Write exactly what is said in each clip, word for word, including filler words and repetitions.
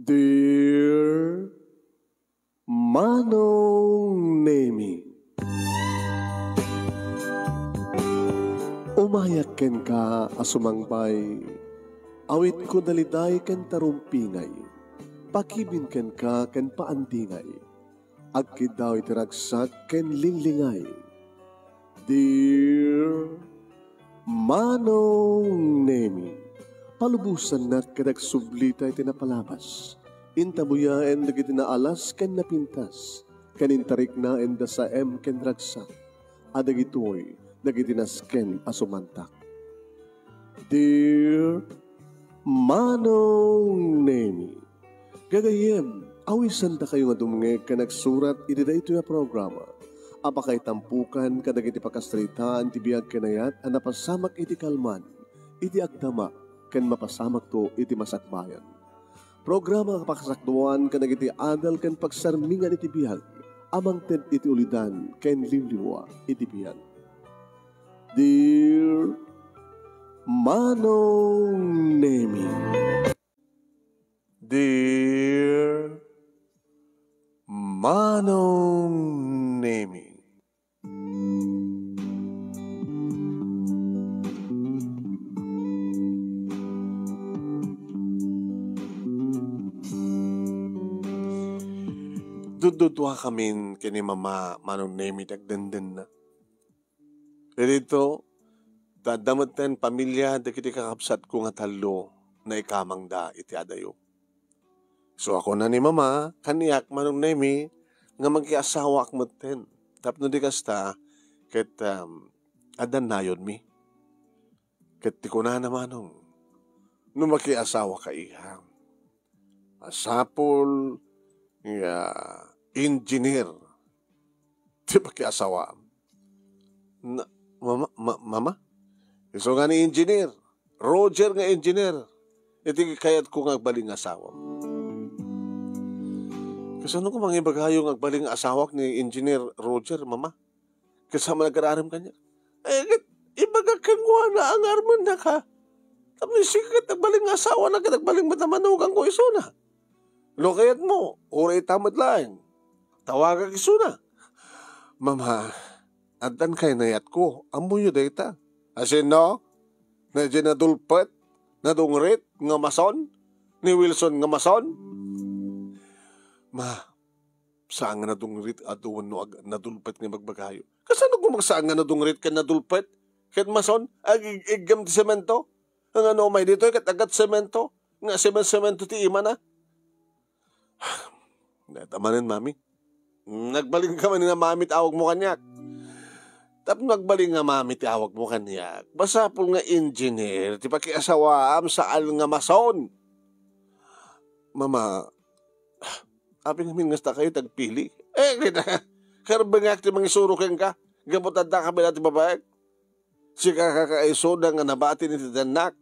Dear Manong Nemi, umayak kenka a sumangbay, awitko daliday ken tarumpingay, pakibin kenka ken paandingay, agkiddaw iti ragsak ken linglingay. Dear Manong Nemi, palubosannak ket agsublita iti napalabas. Intabuyaen dagiti naalas ken napintas, ken intariknaen da saem ken ragsak, a dagitoy dagiti nasken a sumantak. Dear Manong Nemi, gagayyem, awisandakayo nga dumngeg ken agsurat iti daytoy a programa a pakaitampukan kadagiti pakasaritaan ti biag ken ayat a napasamak iti kalman, iti agdama, ken mapasamakto iti masakbayan. Programa a pakasakduan kadagiti adal ken pagsarmingan iti biag a mangted iti ulidan ken liwliwa iti biag. Dear Manong Nemi. Dear Manong Nemi. Dududua kamin ken ni Mama Manong Nemi ti agdendenna. Didto, ta adda metten pamilia dagiti kakabsatko nga tallo, naikamangda iti adayo. So, kuna ni Mama kaniak, Manong Nemi, nga makiasawaak metten. Tapno di kasta, ket, um, adda nayonmi. Ket ti kunana, Manong, no makiasawaka, iha, masapul nga engineer ti makiasawaam. Na, mama, ma-, mama? Isu nga ni engineer. Roger nga engineer. Iti kayatko nga agbalin nga asawam. Kasano ko mangibagayo nga agbalin nga asawak ni Engineer Roger, mama? Ket sa man agraram kaniak. Eh, ket ibagak kenkuana a nga armennaka. Tapno sika ket agbalin nga asawana ket agbalin met a manuganko isuna. No kayatmo, uray ita met laeng. Tawagak isuna. Mama, addan kaynayatko. Ammoyo dayta. Asino? Daydiay nadulpet, nadungrit nga mason? Ni Wilson nga mason? Ma, saan nga nadungrit a duwen no ag-, nadulpet nga ibagbagayo. Kasano kung magsaan nga nadungrit ken nadulpet? Ket mason, ag-, ig-, iggem ti semento? Nga no umay ditoy ket aggat semento, nga semen-semento ti imana? Dayta manen, mami. Nagbalin ka man nga mami ti awagmo kaniak. Tapno nagbalin nga mami ti awagmo kaniak, masapul nga engineer ti pakiasawaam, saan nga mason. Mama, apay ngamin nga kasta kayo ti agpili? Eh, kita, karbengak ti mangisuro kenka. Gapu ta adda ka bala ti babaek. Sika kakaisuda nga nabatin iti dannak.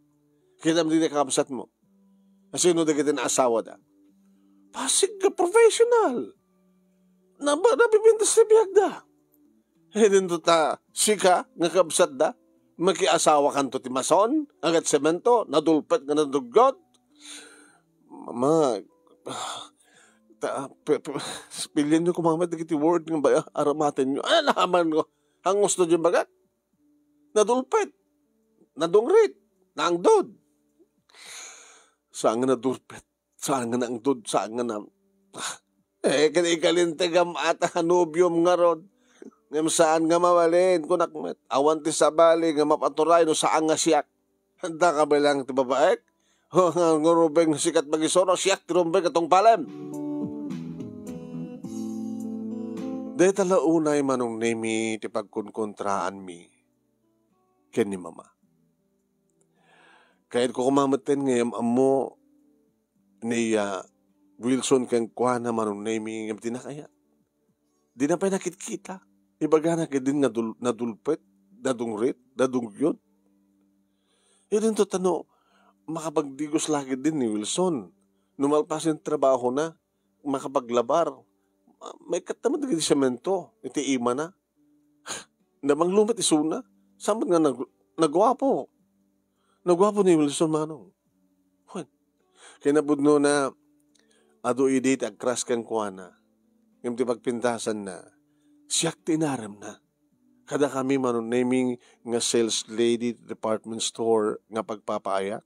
Kitam dagiti kakabsatmo. Asino dagiti naasawada? Pasig nga professional. Naba-, nabibintas ti biagda. Eh, dinto ta, sika nga kabsatda, makiasawakanto ti mason, aggat semento, nadulpet nga nadugyot. Mama, ta, pe-, pe-, pilienyo koma met dagiti word nga ba-, aramatenyo. Ay, naman ko. Ang gusto niyo bagak? Nadulpet, nadungrit, naangdod. Saan nga nadulpet, saan nga naangdod, saan nga na-, eh, ken ikalintegam ata a nobiom ngarud. Ngem saan nga mabalin, kunak met. Awan ti sabali nga mapaturay no saan nga siak. Adda ka bilang ti babaek? Nga rubeng sikat magisuro, siak ti rumbeng a tungpalem. Dayta la unay, Manong Nemi, ti pagkunkontraanmi ken ni Mama. Kayatko koma metten nga am-ammo ni, ah, Wilson kenkuana, Manong Nemi, ngem dina kayat. Dina pay nakitkita. Ibagana ketdin nga dul-, nadulpet, nadungrit, nadunggyot. Idinto ta no, makapagdigos la ketdin ni Wilson. No malpasen ti trabahona, makapaglabar. Ma-, maikkatta met dagiti semento iti imana. Namanglo met isuna. Saan met nga nag-, naguapo. Naguapo ni Wilson, manong. Wen, kinapudnona, adu idi ti agkras kenkuana. Ngem ti pagpintasanna, siak ti inaremna. Kadakami, Manong Nemi, nga sales lady ti department store nga pagpapaayak.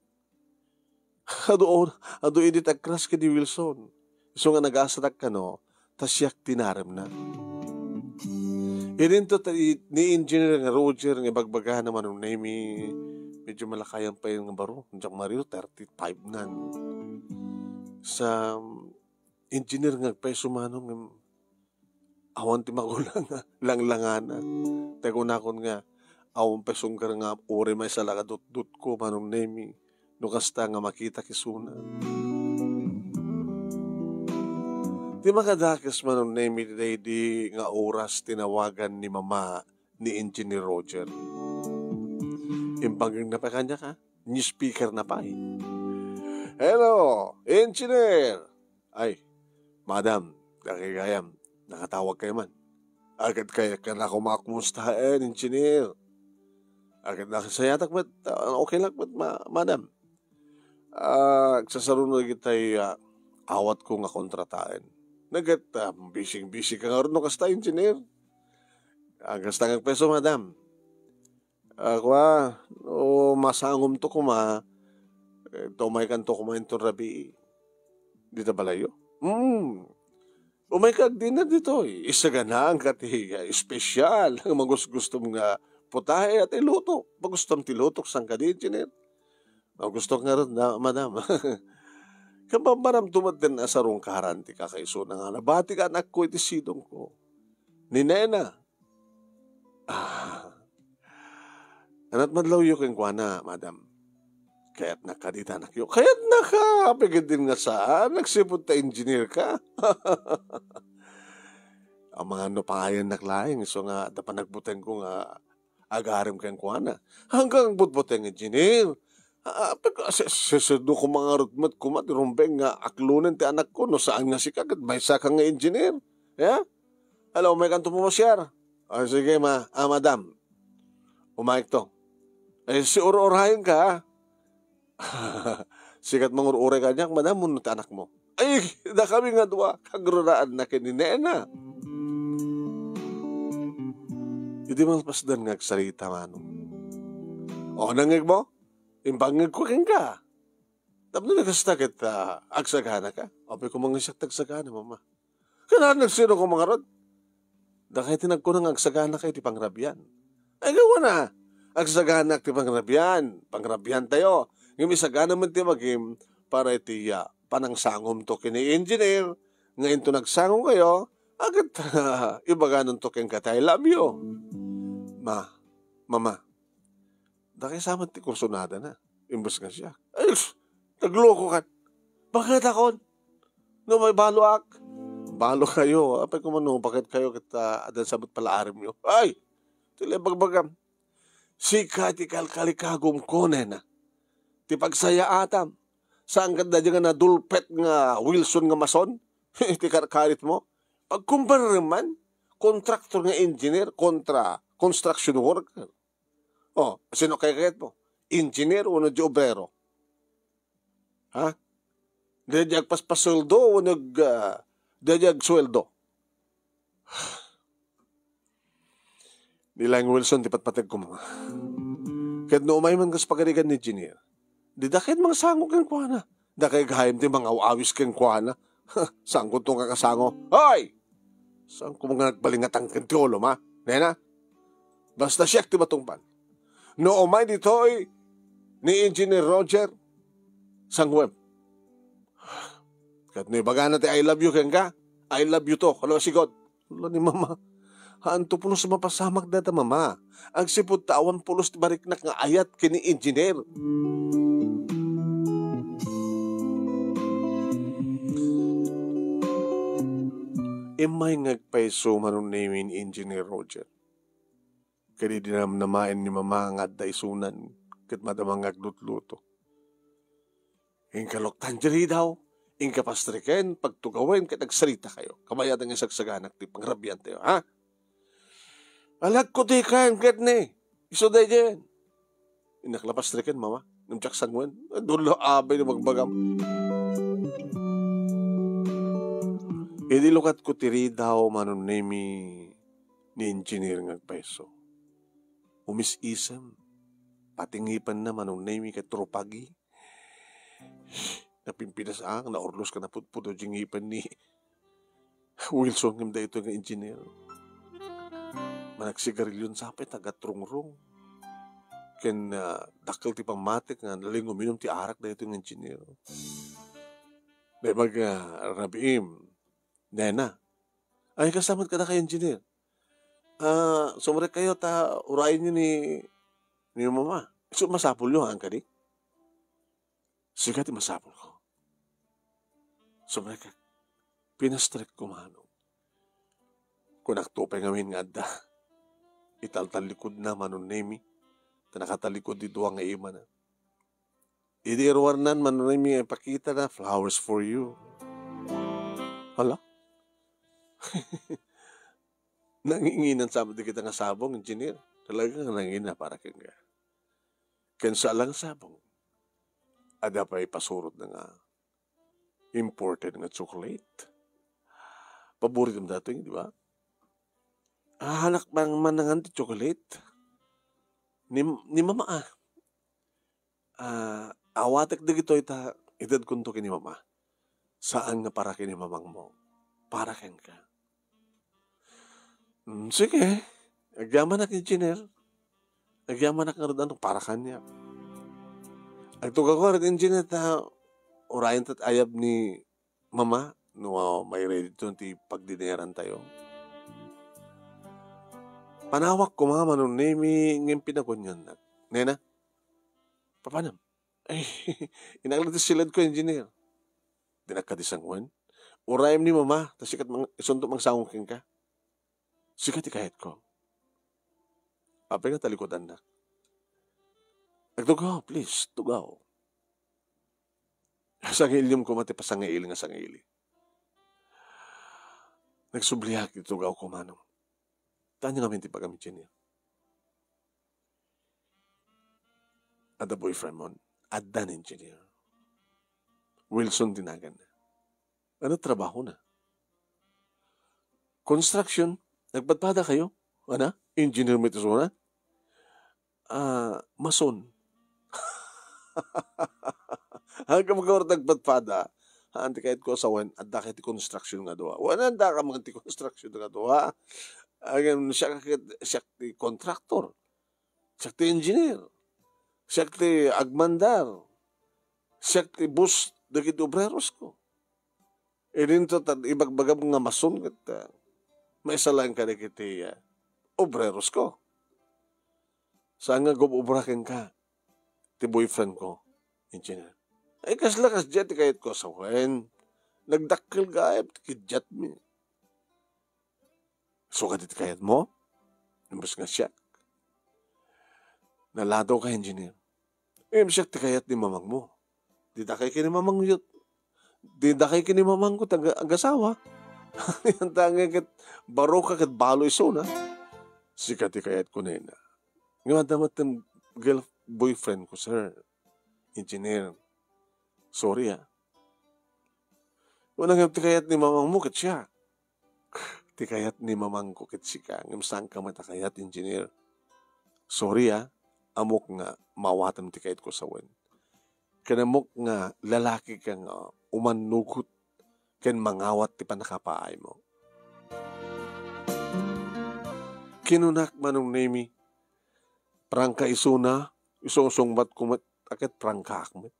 Adu, adu idi ti agkras ken ni Wilson. Isu nga nagasadak kano, ta siak ti inaremna. Idinto ta i-, ni Engineer nga Roger nga ibagbagana, Manong Nemi, medyo malakayan pa nga baro. Diak mario, thirty-five ngan. Sa engineer nga agpayso, Manong, awan ti magulang nga langlangana. Tay kunakon nga, awan pay sungkar nga uray maysa la nga dutdutko, Manong Nemi, no kasta nga makitak isuna. Ti makadakes, Manong Nemi, daydi nga oras tinawagan ni Mama ni Engineer Roger. Imbangna pay kaniak, ha? Ni speaker na pay. "Hello, Engineer!" "Ay, Madam, dakay gayam, nakatawag kayo man." "Agad kaya ka na kumakumustaen, Engineer?" "Agad na kasayatak met, ah, okay lang met, ma-, Madam." "Ah, agsasaruno dagitay, ah, awat ko nga kontrataen." "Nagat, ah, bising-bisi ka ngarud no kasta, Engineer?" "Ah, kasta nga peso, Madam." "Ah, kua, no masangomto koma, eh, ta umaykanto koma inton rabii." "Dita balayo?" "Hmm. Umayka agdinner ditoy. Isaganaanka ti, ah, espesyal nga magusgustom nga putahe a ti luto. Magustom ti lutok, saan kadi, Engineer?" "Magustok ngarud, Madam." Kababbaramto met ti nasarungkaran ti kakaisuna nga nabati nga anakko iti sidongko. Ni Nena, "Ah, anat madlawyo kenkuana, Madam?" "Kayatnak kadi ti anakyo?" "Kayatnaka, apay ketdin nga saan, agsipud ta engineer ka." "Amangan no pangayannak laeng, isu nga adda panagbutengko nga agarem kenkuana." "Hanggang agbutbuteng, Engineer?" "Ah, pag-, si-, sisido ko mangarud met koma ti rumbeng nga aklonen ti anakko, no saan nga sika ket maysa ka nga engineer. Ya? Hala, umaykanto pumasiar." "Ah, sige, ma-, ah, Madam. Umayekto." "Eh, si ur-urayen ka, ah." "Sika ti mangur-uray kaniak, Madam, wenno ti anakmo?" "Ay, dakami nga dua, kagruraanna ken ni Nena." Idi malpasdan nga agsarita, Manong. "O, nangngegmo? Imbangngegko kenka. Tapno kasta ket, ah, agsaganaka?" "Apay koma nga siak ti agsagana, Mama." "Ket nagsino koma ngarud?" "Dakay ti nagkuna nga agsaganaka iti pangrabian." "Ay, gawana, agsaganak ti pangrabian. Pangrabiantayo. Ngem isagana met ti bagim para iti, ah, panangsangomto ken ni Engineer, nga inton agsangomkayo, ket ibaganonto kenka ti I love you." "Ma, Mama, dakay sa met ti kursonadana." Imbes nga siak. "Ay, sus, naglokokan. Baket akon. No may baloak." "Balokayo. Apay koma no baket kayo ket, ah, adda sa met palaaremyo." "Ay, ti bagbagam. Sika ti kalkalikagumko, Nena. Ti pagsayaatam. Saan ket daydi nga nadulpet nga Wilson nga mason? Ti karkaritmo? Pagkumparaem man, kontraktor nga engineer kontra construction worker. O, sino kaykayatmo? Engineer wenno di obrero? Ha? Daydi agpaspasweldo wenno ag-, ah, daydi agsueldo?" "Ni laeng Wilson ti patpategko, Mama. Ket no umay man kas pagarigan ni Engineer, dida ket mangsango kenkuana. Dakay gayam ti mangaw-awis kenkuana. Saankonto nga kasango." "Hoy! Saanko nga nagbalingatang ken ti ulom, ha, Nena? Basta siak ti matungpal. No umay ditoy ni Engineer Roger, sanguem. Ket no ibagana ti I love you kenka, I love you too. Kano sigod?" "Ala ni Mama, haanto pulos mapasamak dayta, Mama. Agsipud ta awan pulos ti mariknak nga ayat ken ni Engineer." Immay nga agpayso, Manong Nemi, ni Engineer Roger. Ket idi namnamaen ni Mama nga adda isunan ket madama nga aglutluto, "Inka luktan diay ridaw, inka pastriken, pagtugawen, ket agsaritakayo. Kabayatan nga isagsaganak ti pangrabiantayo, ha?" "Alagko ti ken ket ni, isu daydiayen." "Innak la pastriken, Mama. Ngem diak sangoen." "Dula abay no magbagam." Idi lukatko ti ridaw, Manong Nemi, ni Engineer nga agpayso. Umis-isem. Pati ngipenna, Manong Nemi, ket rupagi. Napimpinas-ak, naurlos ken napudpudno ti ngipen ni Wilson ngem daytoy nga engineer. Managsigarilio sapay, nagatrungrong. Ken, ah, dakkel ti pammatik nga nalin nga uminum ti arak daytoy nga engineer. Naimbag, ah, rabiim. Nena. Ay, kasama kadakayo, engineer. Ah, sumrekkayo ta urayenyo ni, ni Mama. Isu masapulyo, haan kadi? Sika ti masapulko. Sumrekka. Pinastrekko, Manong. Kunakto pay ngamin nga adda italtallikudna, Manong Nemi, ta nakatalikod ti dua nga imana. Idi iruarnan, Manong Nemi, ipakitana, "Flowers for you." Hala? Nanginginan sa dagita nga sabong, engineer. Talaga nga nangina para kenka. Ken sa lang sabong, adda pay pasurotna nga imported nga chocolate. Paboritom datoy, di ba? Ah, anak, bang manangan ti chocolate. Ni, ni Mama, ah. Ah, awatek dagitoy ta itedkonto ken ni Mama. Saan nga para ken ni Mamangmo. Para kenka. Mm, sige. Agyamanak, engineer. Agyamanak ngarud, ano, para kaniak. Agtugawko ngarud, engineer, ta urayen ta ti ayab ni Mama no, ah, may ready to ti pagdineran tayo. Panawak ko, Mama, Manong Nemi, ngem pinaguniannak. Nena, papanam? Ay, inaklit ti siledko, engineer. Dinak kadi sanguen. Urayem ni Mama, ta sika ti mang-, isunto mangsango kenka. Sika ti kayatko. Apay nga talikudannak? Agtugaw, please, tugaw. Sangailiom koma ti pasangaili nga sangaili. Nagsubliak ti tugawko, Manong. Ania ngamin ti pagam, engineer? Adda boyfriend mon? Adda, engineer. Wilson ti naganna. Ano trabahona? Construction. Nagpadpada kayo? Ana? Engineer met isuna? Ah, mason. Agka magawar nagpadpada. Haan ti kayatko a sawen, adda kay ti construction nga dua. Wen, adda ka man ti construction nga dua. Agin, siak ket, siak ti contractor. Siak ti engineer. Siak ti agmandar. Siak ti boss dagiti obrerosko. Idinto ta ibagbagam nga mason ket, ah, maisalaen kadagiti, ah, obrerosko. Saan nga agub-obra kenka ti boyfriend ko, engineer. Ay, kasla kasdiay ti kayatko a sawen. Nagdakkel gayam ti kiddiatmi. Isu kadi ti kayatmo? Imbes nga siak. Naladaw ka, engineer. Ngem siak ti kayat ni mamangmo. Dida kay ken ni mamangyo. Dida kay ken ni mamangko ti aga-, agasawa. Anta nga ket baro ka ket balo isuna. Sika ti kayatko, nena. Ngem adda met ti girl-, boyfriend ko, sir. Engineer. Sorry, ah. Wen, ngem ti kayat ni mamangmo ket siak. Ti kayat ni mamangko ket sika, ngem saanka met a kayat, engineer. Sorry, ah. Ammok nga maawatem ti kayatko a sawen. Ken ammok nga lalaki ka nga umannugot ken mangawat ti pannakapaaymo. Kinunak, Manong Nemi, prangka isuna, isungsungbatko met a ket prangkaak met.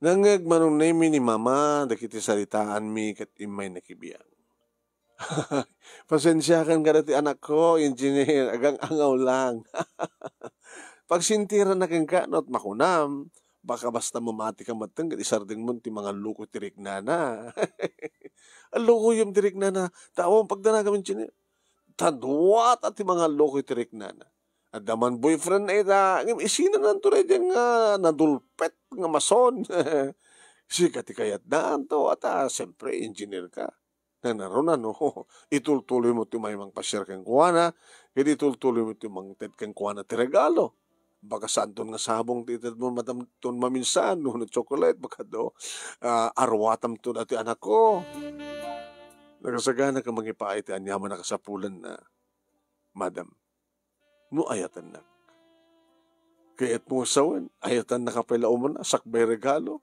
Nangngeg, Manong Nemi, ni Mama dagiti saritaanmi ket immay nakibiang. Pasensiakan kadagiti anakko, engineer, agang-angaw lang. Pagsintiranna kenka, no, makunam, baka basta mamati ka metten ket isardengmon ti mangalluko ti riknana. Allukoyem ti riknana, ta awan pagdanagam, engineer. Ta dua ta ti mangalluko ti riknana. Adda man boyfriend na ita, ngem isinananto daydiay nga nadulpet nga mason. Sika ti kayatna, anto, ata, siyempre, engineer ka. Nanaruna, no? Itultuloy mo ti may mangpasiar kenkuana, ket itultuloy mo ti mangted kenkuana ti regalo. Baka saanton nga sabong ti itedmo, madamton maminsan, wenno chocolate, baka do, ah, aruatamto dati anakko. Nakasagana ka mangipaay ti aniaman a kasapulanna, madam, no ayatennak. Kayatmo sawen, ayatennaka pay la umuna, sakbay regalo.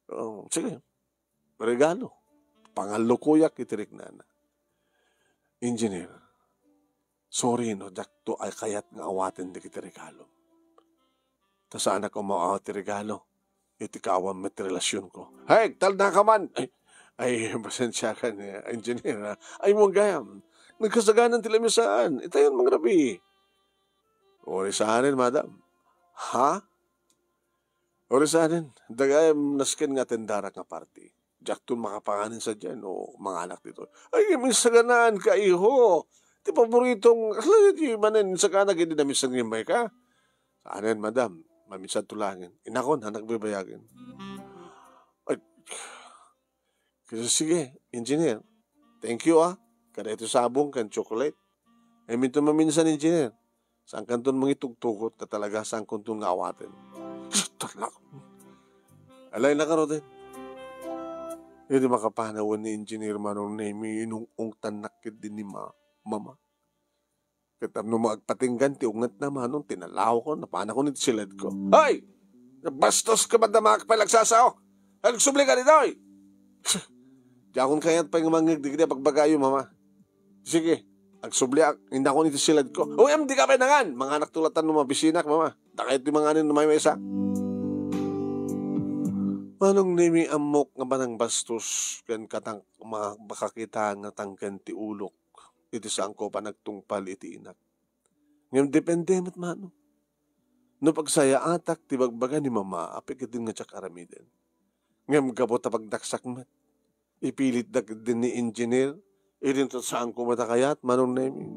Oh, sige, regalo. Pangallukoyak iti riknana. Engineer, sorry no diakto a kayat nga awaten dagiti regalo. Ta saanak a maawat ti regalo iti kaawan met ti relasionko. Hey, talna ka man! Ay, ay, pasensiakan, engineer, ha? Ay, mo gayam. Nagkasaganan ti lamisaan. Itayon mangrabii. Uri saanen, madam. Ha? Uri saanen, dagayam nasken nga atendarak nga party. Diakton makapanganen sadiay no manganak ditoy. Ay, minsaganaan ka, iho. Ti paboritong, kasla ti manen, sakana, gidi na minsan nga may ka. Saanen, madam, maminsan to langin. Inakon, ha, nagbabayagen. Ay, kasi sige, engineer. Thank you, ah. Kada ito sabong kan chocolate. Ay, minto maminsan, engineer. Saan kanton mangitugtugot ta talaga saan kanton nga awaten. Talak. Alay na karoten. Iti makapanawan ni Engineer Manong Nemi, inung-ungtannak ket din ni ma-, mama. Ket tapno maagpatinggan ti ungetna, manong tinalawko, napanakon iti siledko. Hoy! Bastos ka, madama ka pay lagsasao! Agsubli ka ditoy! Diakon kayat pay nga mangngeg dagiti abagbagayo, mama. Sige, agsubliak, indakon iti siledko. Uy, am, di ka pay nangan! Manganak tulatan no mabisinak, mama. Dakay ti manganin no maymaysa. Manong Nemi, ammok nga panangbastos ken katang-, ma-, makakita nga tangken ti ulok iti saanko panagtungpal iti inak. Ngem depende met, mano. No pagsayaatak ti bagbaga ni mama, apay ketdin nga diak aramiden. Ngem gapu ta pagdaksak met, ipilitda ketdin ni engineer, idin ta saanko met a kayat, Manong Nemi.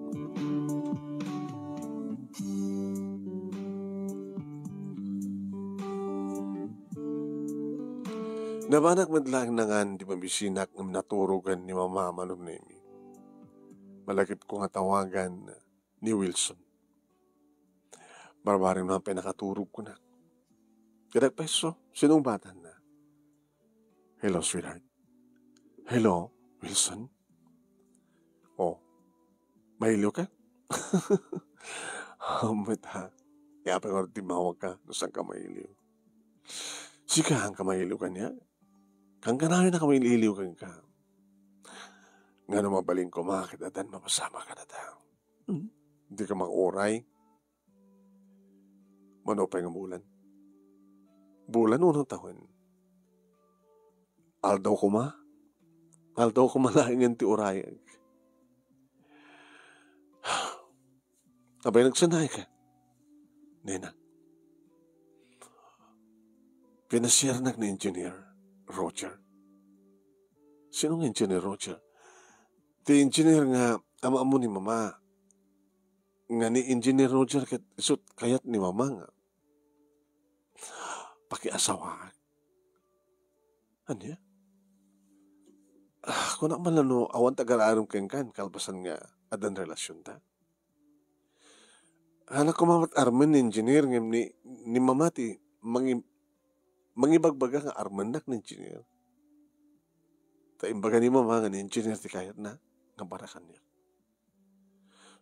Nabanak met laeng nangan ti mabisinak ngem naturogen ni mama, Manong Nemi. Malakipko nga tawagan ni Wilson. Barbareng no pay nakaturog, kunak. Ket agpayso, sinungbatanna. Hello, sweetheart. Hello, Wilson. Oh, mailiw ka? Amet, ha? Kaya pa nga timmawag ka, no saan ka mailiw. Sika, saan ka mailiw kaniak? Kankanayon a ka mailiw kenka. Ngano mabalin koma ket addan mapasama kadata. Hmm? Di ka makuray. Mano pay nga bulan? Bulan wenno tawen? Aldaw koma? Aldaw koma laengen ti urayek. Abay, nagsanay ka. Nena. Pinasiarnak ni Engineer Roger. Sino nga Engineer Roger? Ti engineer nga ama-ammo ni mama. Nga ni Engineer Roger ket isut kayat ni mama nga pakiasawaak. Ania? Ah, kunak man la no awan ti agar-arem kenka kalpasan nga addan relasionta. Anak ko mamat armen ni engineer ngem ni, ni mama ti mangi-, mangibagbaga nga armennak ni engineer. Ta imbaga ni mama nga ni engineer ti kayatna nga para kaniak.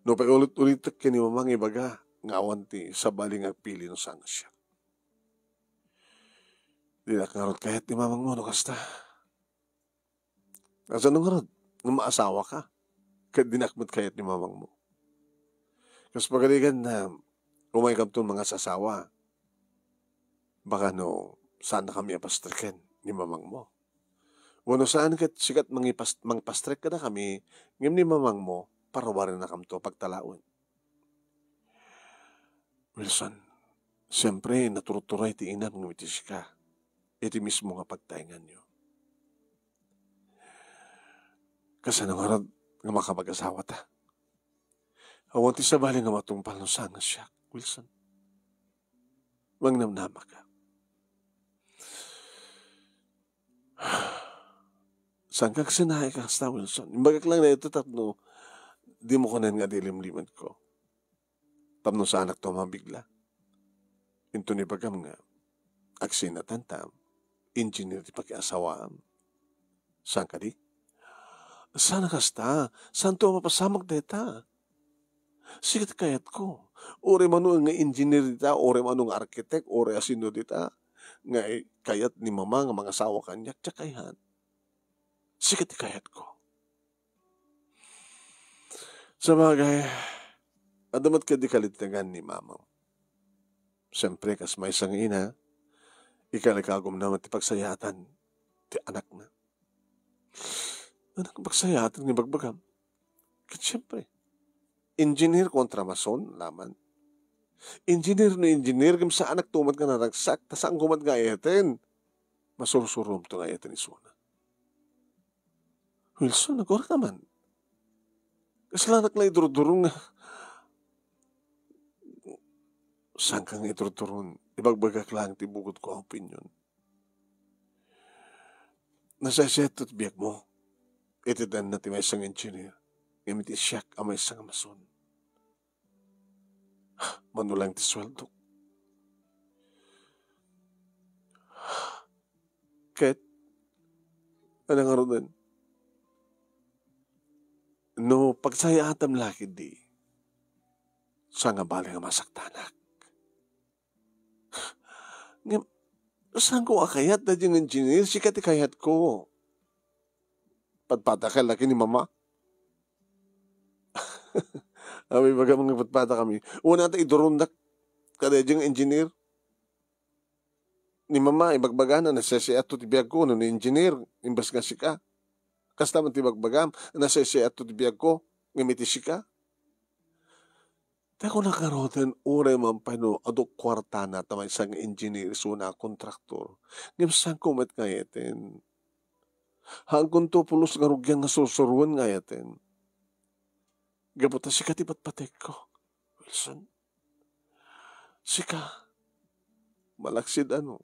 No pay ulit-ulitek ken ni mama nga ibaga nga awan ti sabali nga agpili no saan nga siak. Dinak ngarud kayat ni mamangmo no kasta. Kasano ngarud no maasawa ka? Ket dinak met kayat ni mamangmo. Kas pagarigan na umaykamton mangasasawa. Baka no saan na kami apastreken ni mamangmo. Wenno saan ket sika ti mangipas-, mangpastrek kadakami, ngem ni mamangmo, paruarennakamto pagtalawen. Wilson, siempre, naturuturay ti inam ngem iti sika, iti mismo nga pagtaenganyo. Kasano ngarud nga makapag-asawata? Awan ti sabali nga matungpal no saan nga siak, Wilson. Mangnamnama ka. Saan ka agsinnaay kasta, Wilson? Imbagak lang daytoy tapno dimo kunen nga dilimlimenko. Tapno saanakto a mabigla. Inton ibagam nga agsinatan ta engineer ti pakiasawaam. Saan kadi? Saan a kasta? Saanto a mapasamak dayta? Sika ti kayatko. Uray mano nga engineer dita, uray mano nga architect, uray asino dita, nga i-, kayat ni mama nga mangasawa kaniak, diak kayat. Sika ti kayatko. Sabagay, adda met kadi kalintegan ni mama. Siyempre, kas maysa nga ina, ikalikagumna met ti pagsayaatan ti anakna. Annak pagsayaatan nga ibagbagam? Ket siyempre, engineer kontra mason, laman. Engineer no engineer, ngem saanak to met nga naragsak, ta saanko met nga ayaten. Masursurom to nga ayaten isuna. Wilson, agurka man. Kaslanak la idurduron nga. Saanka nga idurduron, ibagbagak laeng ti bukod ko a opinion. Nasaysayaat ti biagmo. Iti danna ti maysa nga engineer, ngem iti siak a maysa nga mason. Mano laeng ti sueldok. Ket, ania ngaruden? No pagsayaatam la ketdi, saan nga bale nga masaktanak? Ngem, saanko a kayat daydiay nga engineer, sika ti kayatko. Patpatakak la ken ni mama. Awi, ibagam nga patpatakami. Una ta idurondak kadaydiay nga engineer. Ni mama, ibagbagana, nasaysayaat to ti biagko, no, ni engineer, imbes nga sika. Kasta met ti ibagbagam, nasaysayaat to ti biagko, ngem iti sika. Ta kunak ngaruden, uray man pay no adu kuartana ta maysa nga engineer isuna a kontraktor, ngem saanko met nga ayaten. Haankonto pulos nga rugian nga sursuroen nga ayaten. Gapu ta sika ti patpategko, Wilson. Sika, malaksid ano,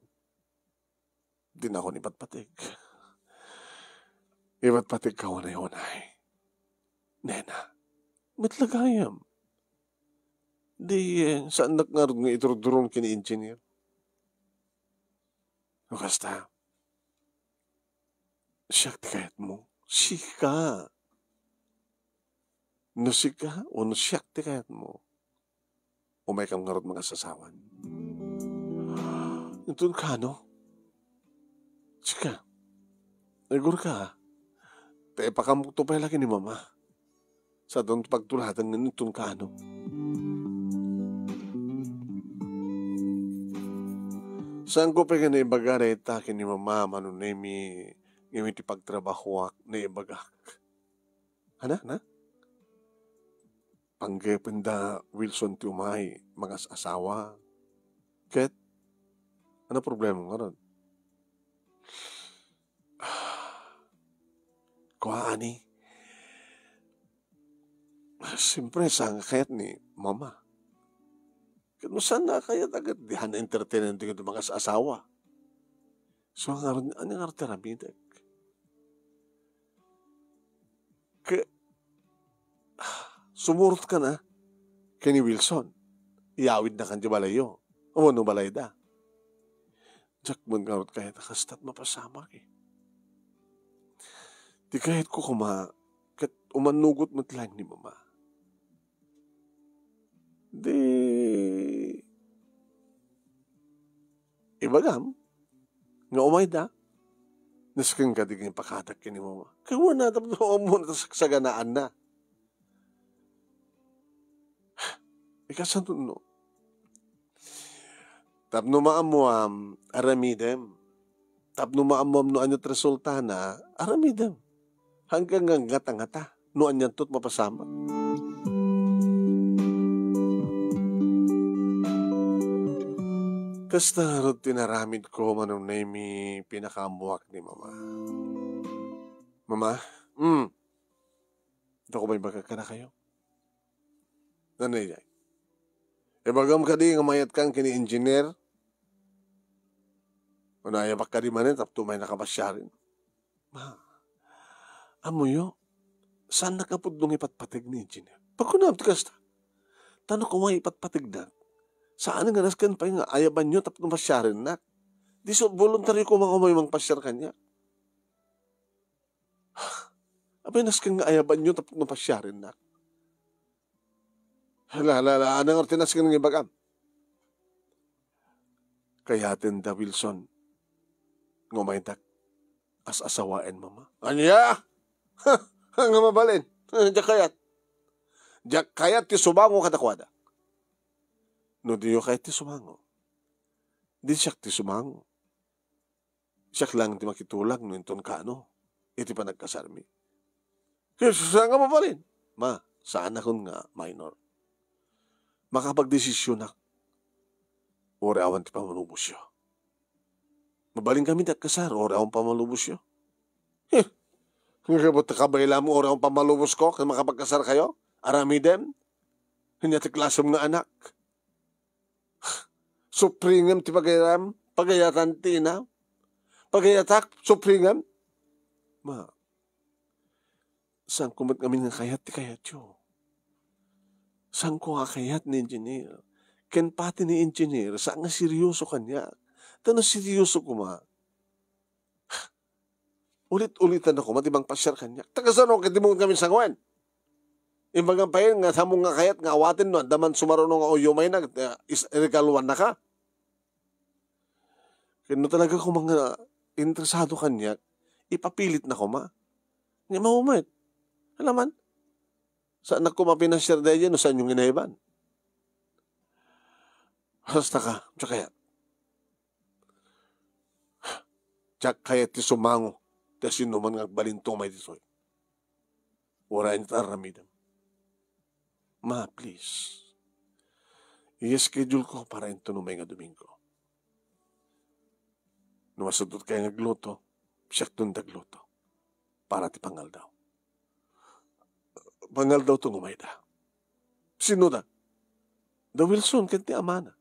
dinakon ipatpateg. Ipatpategka unay-unay. Nena, met la gayam. Di, eh, saannak ngarud nga idurduron ken ni engineer? No kasta, siak ti kayatmo? Sika. No sika, o no siak ti kayatmo, umaykam ngarud mangasasawan. Inton kano? Sika, igurka, ta ipakamokto pay la ken ni mama. Sadun ti pagtuladan nga inton kano. Saanko pay nga naibaga dayta ken ni mama, Mano Nemi, ngem iti pagtrabahoak, naibagak. Ana, na? Panggepen da Wilson ti umay, mangas-asawa. Ket, ano problema ngarud? Kua, ani? Siyempre, saan nga kayat ni mama? Ket no saan nga kayat, agad di han entertainment ti mangas-asawa. So, ngarud, ania ngarud ti aramidek? Ke-, sumurot ka na ken ni Wilson. Iyawid na kan di balayyo. Wenno balayda. Diak man ngarud kayat a kasta ti mapasamak, eh. Ti kayatko koma, ket umannugot met laeng ni mama. Di, ibagam nga umayda, nasken kadi nga impakadak ken ni mama. Kaywana, tapno ammo na sagsaganaanna. Ikasano no? Tapno maammuam, aramidem. Tapno maammuam no ania ti resultana, aramidem. Hanggang nga ngata-ngata, no anianto ti mapasamak. Kasta ngarud ti inaramidko, Mano Nemi, pinakaammuak ni mama. Mama, mm, dako maibaga kadakayo. Nanay, ibagam kadi nga mayatkan ken ni engineer? Wenno ayabak kadi manen tapno umaynaka pasiaren? Ma, ammoyo, saannak a pudno nga ipatpateg ni engineer. Pagkunam ti kasta. Ta no koma ipatpategnak, saan nga nasken pay nga ayabanyo tapno pasiarennak. Di isu voluntaryo koma nga umay mangpasiar kaniak. Apay, nasken nga ayabanyo tapno pasiarennak. Hala, hala, hala, ania ngarud ti nasken nga ibagam? Kayaten da, Wilson, nga umaydak as-asawaen, Mama. Ania? Nga mabalin. Diak kayat. Diak kayat ti sumango kadakuada. No diyo kayat ti sumango, di siak ti sumango. Siak laeng ti makitulag no inton kaano iti panagkasarmi. Ket saan nga mabalin? Ma, saanakon nga minor. Makapagdesisionak. Uray awan ti pammalubosyo. Mabalinkami ti agkasar, uray awan pammalubosyo. Heh! Nga kabut ta kabaylam, uray awan pammalubosko, ken makapagkasarkayo? Aramidem? Ania ti klasem nga anak? Supringem ti pagayam, pagayatan ti ina. Pagayatak, supringem. Ma, saanko met ngamin nga kayat ti kayatyo. Saanko nga kayat ni Engineer. Ken pati ni Engineer, saan nga seryoso kaniak. Ta no seryoso koma, ulit-ulitan ako, mati bang pasiar kaniak. Ta kasano ket di mo ngamin sangoen? Imbagam pay nga, saan mo nga kayat nga awaten no adda man sumaruno nga uyumayna, eh, is-, regaluannaka? Ken no talaga koma nga interesado kaniak, ipapilitna koma. Nga maumet. Alaman, saannak koma pinasiar daydiay no saanyo nga inayban. Hasta ka, diak kayat. Diak kayat ti sumango ti asinoman nga agbalinto umay ditoy. Uray ania ti aramidem. Ma, please. I-schedule ko para inton umay nga Domingo. No masudot kayo nga agluto, siakton ti agluto para ti pangaldaw. Pangaldaw to nga umayda. Sino da? Da Wilson ken ti amana.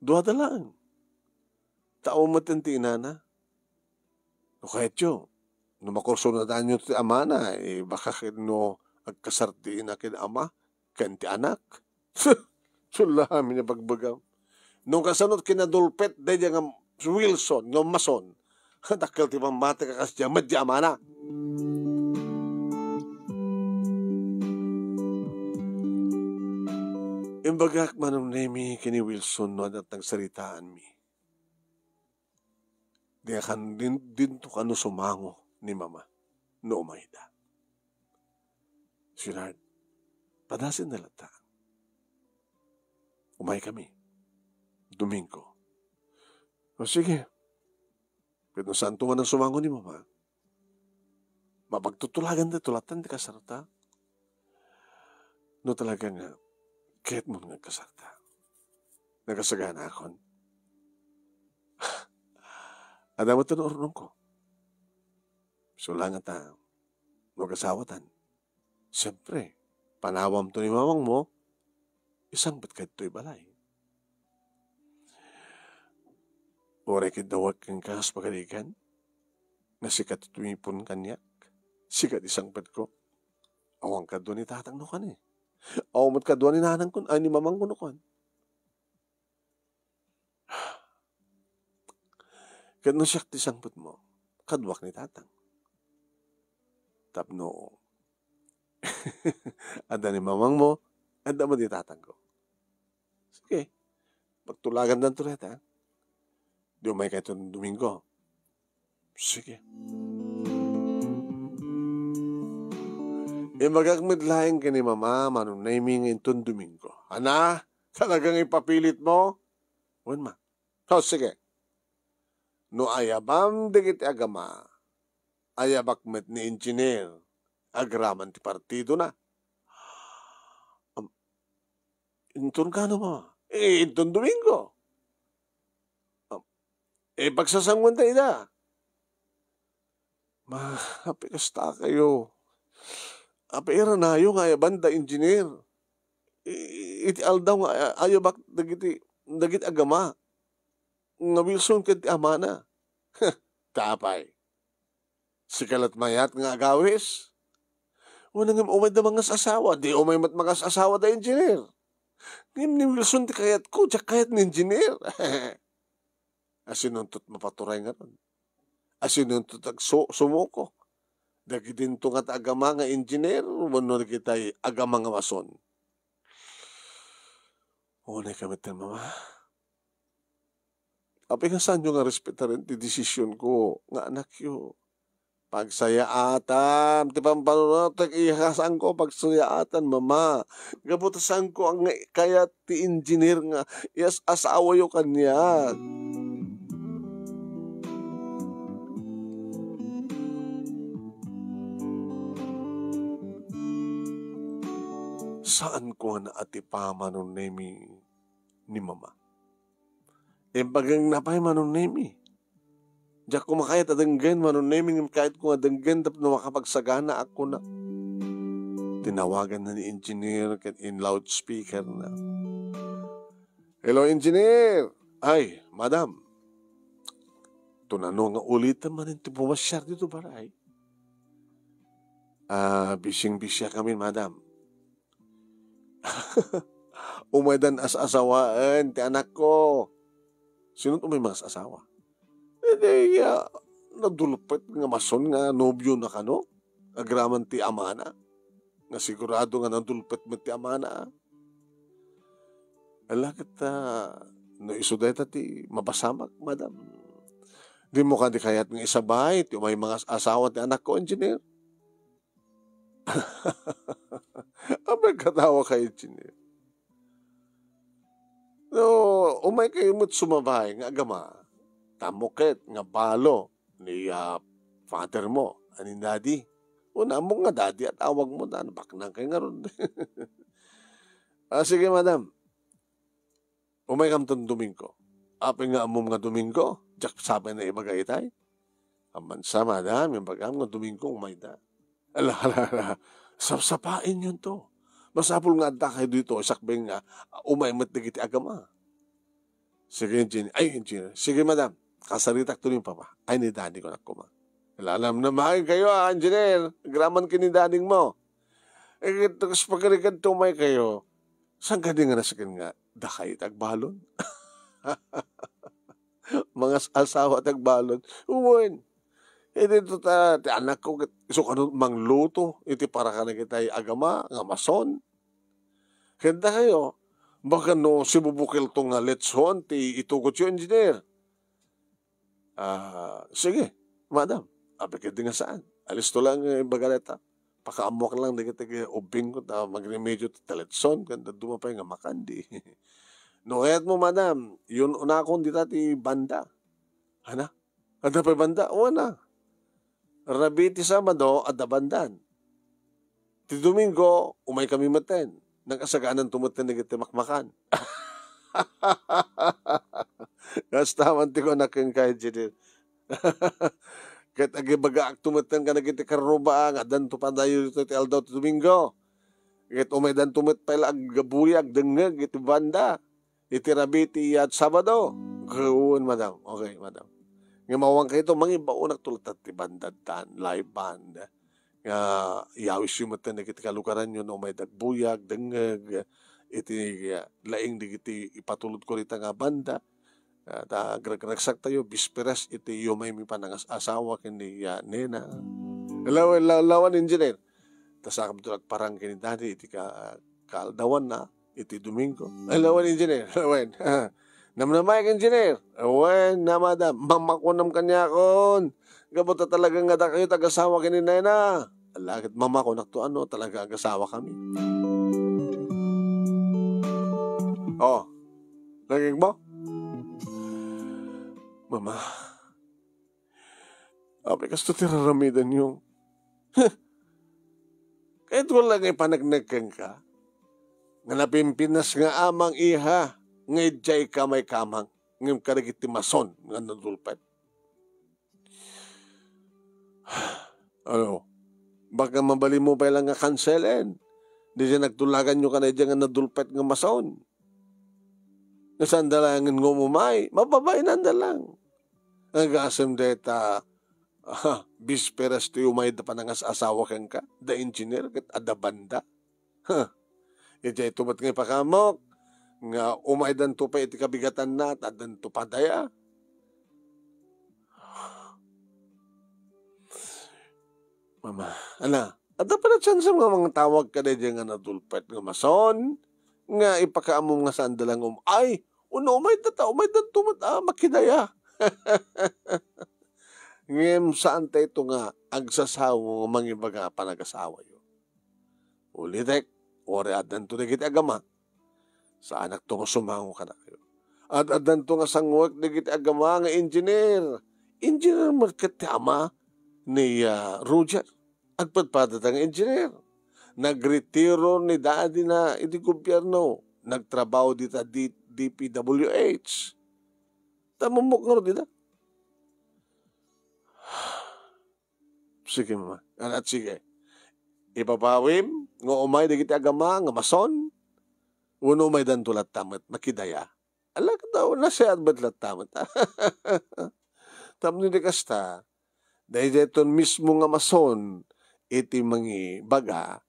Duada laeng. Tao met ti inana. No kayatyo, no makursunadaanyo ti amana, eh, baka ken no agkasar ti ina ken ama, ken ti anak. Sulami nga bagbagam. No kasano kinadulpet daydiay nga Wilson, nga Mason, dakkel ti pammatik a kasdiay met ti amana. Imbagak, Manong Nemi, ken ni Wilson no adda nagsaritaanmi. Di kan-, din-, dinto kano sumango ni Mama no umayda. Sweetheart, padasenna latta. Umaykami. Domingo. O sige. Ket no saanto man a sumango ni Mama, mapagtutulagan daytoy latta ti kasarta. No talaga nga kayatmon nga agkasarta, nagasaganakon. Adda met ti urnongko. Isu la ngata, no agasawatan, siempre, panawamto ni mamangmo, isangpetka ditoy balay. Uray ket dawek kenka kas pagarigan, nga sika ti tumipon kaniak, sika ti sangpetko. Awan kadua ni tatangko kani. Awan met kadua ni nanangko, ay, ni mamangko no kuan. Ket no siak ti sangpetmo, kaduak ni tatang. Tapno adda ni mamangmo, adda met ni tatangko. Sige, pagtulagandanto dayta. Di umayka inton Domingo. Sige. Imbagak met laeng ken ni Mama, Manong Nemi, nga inton Domingo. Ana, talaga nga ipapilitmo? Wen, Ma. O, sige. No ayabam dagiti agama, ayabak met ni Engineer, agraman ti partidona. Am, inton kano, Mama? Eh, inton Domingo. Am, eh, pagsasangoanta ida. Ma, apay kastakayo? Apay iranayo nga ayaban da Engineer? I-, iti aldaw nga ay-, ayabak dagiti, dagiti agama nga Wilson ken ti amana. Apay? Sika la't mayat nga agawis? Wen, ngem umay da mangas-asawa, di umay met mangas-asawa da Engineer. Ngem ni Wilson ti kayatko, diak kayat ni Engineer. Asinonto ti mapaturay ngarud? Asinonto ti agsu-, sumuko? Dagidinto nga ta agama nga engineer wenno dagitay agama nga mason? Unay kami ten, Mama. Apay nga saanyo nga respetaren ti desision ko nga anakyo? Pagsayaatan ti pampanunotek, iha, saanko pagsayaatan, Mama. Gapu ta saanko nga kayat ti engineer nga iyas-asawayo kaniak. Saanko nga naatipa, Manong Nemi, ni Mama. Imbagna pay, Manong Nemi. Diak koma kayat a denggen, Manong Nemi, ngem kayatko nga denggen tapno makapagsaganaak, kuna. Tinawaganna ni engineer ket in-loudspeakerna. "Hello, engineer! Ay, madam! Tunano nga ulitem manen ti pumasiar dito, baray? Ah, bising-bisiak amin, madam." Umaydan as-asawaen ti anakko. Sino umay mangas-asawa? Iti, ah, nadulpet nga mason nga nobiona kano? Agraman ti amana. Nga sigurado nga nadulpet met ti amana. Ala ket, ah, no isu dayta ti mapasamak, madam. Dimo kadi kayat nga isabay ti umay mangas-asawa ti anakko, engineer? Apay, katawa ka, engineer. No, umay kayo met sumabay nga agama, ta ammok ket nga balo ni, ah, father mo, a ni daddy. Una, ammok nga daddy a tawag mo, ta nabaknang kay ngarud. Ah, sige, madam. Umaykam ton Domingo. Apay nga ammom nga Domingo? Diak sapay nga ibaga itay. Amansa, madam, imbagam nga Domingo umayda. Ala, ala, ala. Sapsapaenyon to. Masapul nga adda kayo dito, sakbay nga umay met dagiti agama. Sige, engineer. Ay, engineer. Sige, madam. Kasaritak to ni Papa. Ay, ni Daddy ko na kuma. Ala, alam na, maay kayo, ah, engineer. Agraman ken ni Daddy mo. Eh, ket kas pagarigan to, umay kayo. Saan ka di nga nasakin nga, dakay ti agbalon? Mangas-asawa ti agbalon. Wen, iti to ta, ti anakko ket isu kano mangluto iti para kadagitay agama nga mason. Ket dakayo, baka no sibubukil to nga letson ti itugotyo, engineer. Ah, sige, madam. Apay ket di nga saan. Alisto lang, eh, ibaga dayta. Pakaammoak lang dagiti ubbingko ta magremedyo ti taletson ken dadduma pay nga makan di. No kayatmo, madam, yun-unakon dita ti banda. Ana? Adda pay banda? Wen a. Rabii ti Sabado, adda bandan. Ti Domingo, umay kami metten. Nagkasaganan to metten dagiti makmakan. Kasta man ti kunak kenka, engineer. Ket agibagaak to metten kadagiti karruba nga addanto padayo ditoy ti aldaw ti Domingo. Ket umaydanto met pay la agbuyag, dengngeg iti banda. Iti rabii ti iyat Sabado. Wen, madam. Okay, madam. Ngem awan kayto, mangibaonakto latta ti banda tan, live band. Nga iyawisyo met dagiti kalugaranyo no umay dagbuyag, dengngeg, iti, ah, laing dagiti ipatulodko dita nga banda. Ah, ta agragragsaktayo, bisperas iti yumaymi panangas-asawa ken ni, ah, nena. Law-, law-, lawan, engineer. Ta sakabto agparang ken ni Daddy iti ka-, kaaldawanna iti Domingo. Ay, lawen, engineer. Lawen. Namnamaek, engineer. Wen a, madam. Mamakonam kaniakon. Gapu ta talaga nga dakayo ti agasawa ken ni nena. Ala ket mamakonakto a no talaga agasawa kami. Oh. Nagigmo? Mama. Apay kasto ti raramidanyo? Huh! Kayatko la nga ipaneknek kenka nga napimpinas nga amang, iha, nga idiayka maikamang ngem kadagiti mason nga nadulpet. Ano? Baka mabalinmo pay la nga kanselen. Diay nagtulaganyo kaniay nga nadulpet nga mason. Nga saan da laeng nga umay, mababainanda lang. Agasem dayta, ah, bisperas ti umay da panangas-asawa kenka, da engineer, ket adda banda. Ha, idiayto met nga ipakamok, nga umaydanto pay iti kabigatanna, ta addanto padaya. Mama, ala, adda pay la chance nga mangtawag ka daydiay nga nadulpet nga mason, nga ipakaammo nga saan da lang um-, ay, uno, umayda ta, umaydanto met a makidaya. Ngem saan ta ito nga agsasaw nga mangibaga a panagasawayo. Ulitek, uray addanto dagiti agama, saanakto nga sumango kadakayo. Ad-addanto nga sanguek dagiti agama nga engineer. Engineer met ket ti ama ni, ah, Roger. Agpadpadata nga engineer. Nagretiro ni daddy na iti gobierno. Nagtrabaho dita D-, D P W H. Tamumok nga rod ida. Sige, mama. Anak, sige. Ibabawim nga umay dagiti agama nga mason, wenno umaydanto latta met makidaya. Alak daw, nasayaat met latta met. Tapno di kasta, daytoy mismo nga mason iti mangibaga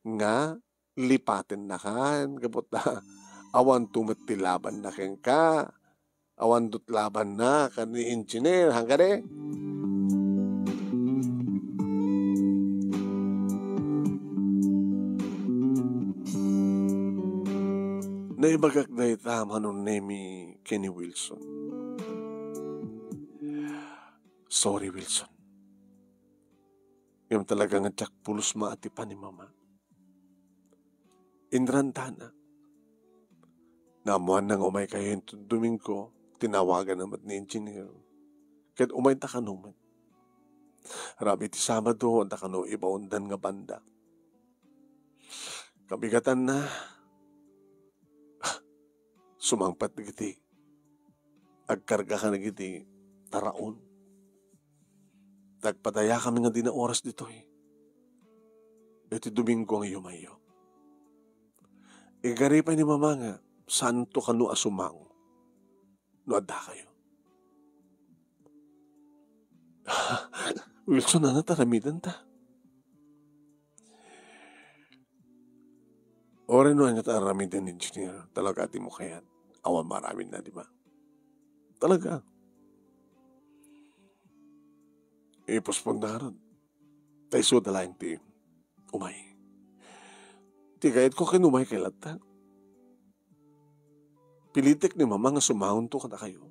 nga lipatennakan, gapu ta awanto met ti labanna kenka. Awanto ti labanna ken ni engineer, haan kadi? Naibagak dayta, Manong Nemi, ken ni Wilson. Sorry, Wilson. Ngem talaga nga diak pulos maatipan ni Mama. Inrantana. Naammoanna nga umaykayo inton Domingo, tinawaganna met ni engineer. Ket umayda kano met. Rabii ti Sabado, adda kano ibaondan nga banda. Kabigatanna, sumangpet dagiti agkarga kadagiti taraon. Nagpadayakami nga dina oras ditoy. Iti Domingo nga yumayyo. Igari pay ni Mama nga, saanto kano a sumango no addakayo. Wilson, ania ti aramidenta? Uray no ania ti aramiden ni engineer, talaga ti mo kayat. Awan maaramidna, di ba? Talaga. Ipospon na ron. Ta isu da laeng ti umay. Ti kayatko ken umay kay latta. Pilitek ni Mama nga sumangonto kadakayo.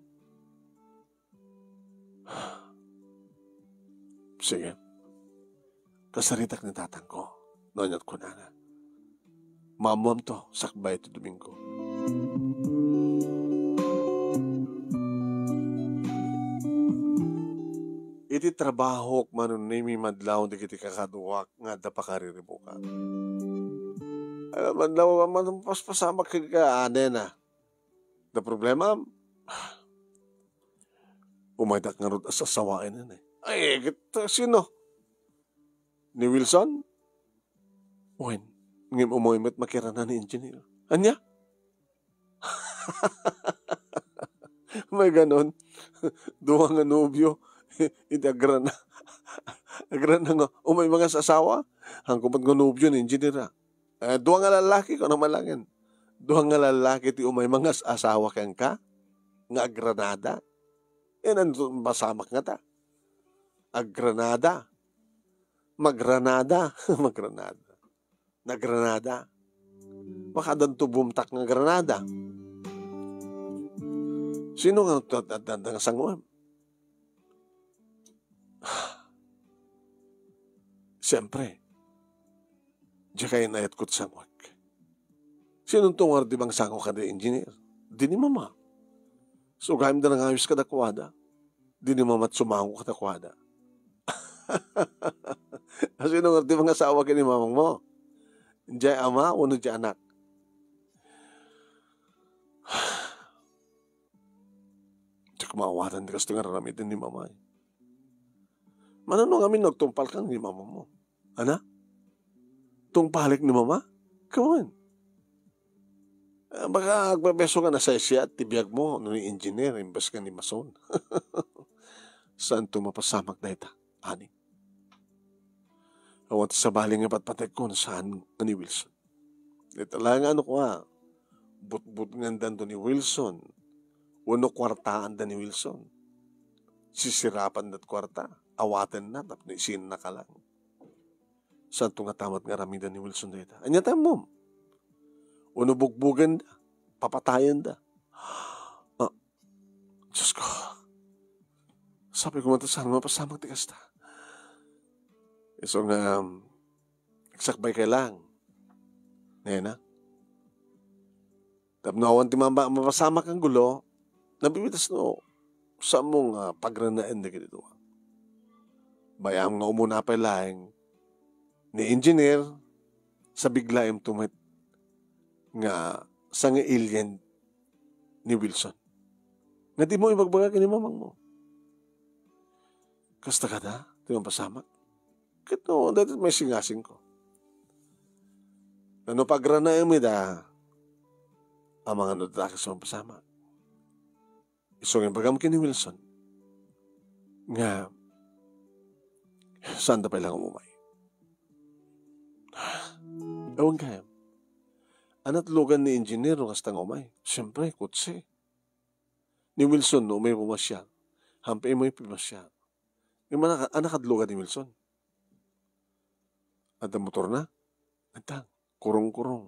Sige. Kasaritak ni tatangko, no ania't kunana. Maammoamto, sakbay ti Domingo. Iti trabahok, Manong Nemi, madlaw dagiti kakaduak nga adda pakariribukak. Ay, madlaw, man-, paspasamak kenka, anena. Da problema, umaydak ngarud a sasawaen, eh. Ay, ket, sino? Ni Wilson? Wen, ngem umay met makirana ni engineer. Ania? May ganon. Dua nga nobio. Iti agrana. Agrana nga, umay mangas-asawa. Hangko met nga nobio ni engineer, ah. Eh, dua nga lalaki, kuna man laeng. Dua nga lalaki ti umay mangas-asawa kenka, nga agranada. Eh, nan-, masamak ngata. Agranada. Magranada. Magranada. Nagranada. Makadanto bumtak nga granada. Sino nga nagtatadtad nga sanguem? Siyempre, diak ay inayat ko ti sanguek. Sinonto ngarud ti mangsango kada engineer? Di ni Mama. So, gayam da nangayos kadakuada. Di ni Mama ti sumango kadakuada. Sino ngarud ti mangasawa ken ni mamang mo? Diay ama wenno diay anak? Diak maawatan ti kastoy nga aramiden ni Mama, eh. Mano no ngamin no agtungpalka ni mamang mo? Ana? Tungpalek ni Mama? Come on. Ah, baka agbebeso nga nasaysayaat ti biag mo no ni engineer imbes nga ni mason. Saanto mapasamak dayta, ani? Awan ti sabali nga patpategko no saan nga ni Wilson. Ita la nga ano ko, ah, butbutngandanto ni Wilson, wenno kuartaanda ni Wilson. Sisirapandat kuarta, awatenna tapno isinnaka lang. Saanto ngata met nga aramiden ni Wilson dayta. Ania ti ammom? Wenno bugbugenda, papatayenda. Ah, Diyos ko. Sabi ko man ta, saan mapasamak ti kasta? Isu nga, um, agsakbay kay lang. Nena? Tapno awan ti mamba-, mapasamak nga gulo, nabibitas no, saanmo nga pagranaen dagiti dua. Bay-am nga umuna pay laeng ni engineer, sabig laeng met nga sangailian ni Wilson. Nga dimo ibagbaga ken ni mamangmo. Kasta kada, ti mapasamak. Ket no, daytoy met singasingko. No pagranaem ida, amangan no dakes mapasamak. Isu nga ibagam ken ni Wilson nga saanda pay lang umay. Awan gayam. Anat lugan ni engineer no kasta nga umay. Siyempre, kotse. Ni Wilson no umay pumasiar. Hampay umay pumasiar. Yung mga anak, anak at lugan ni Wilson. Adda motorna? Adda. Kurong-kurong.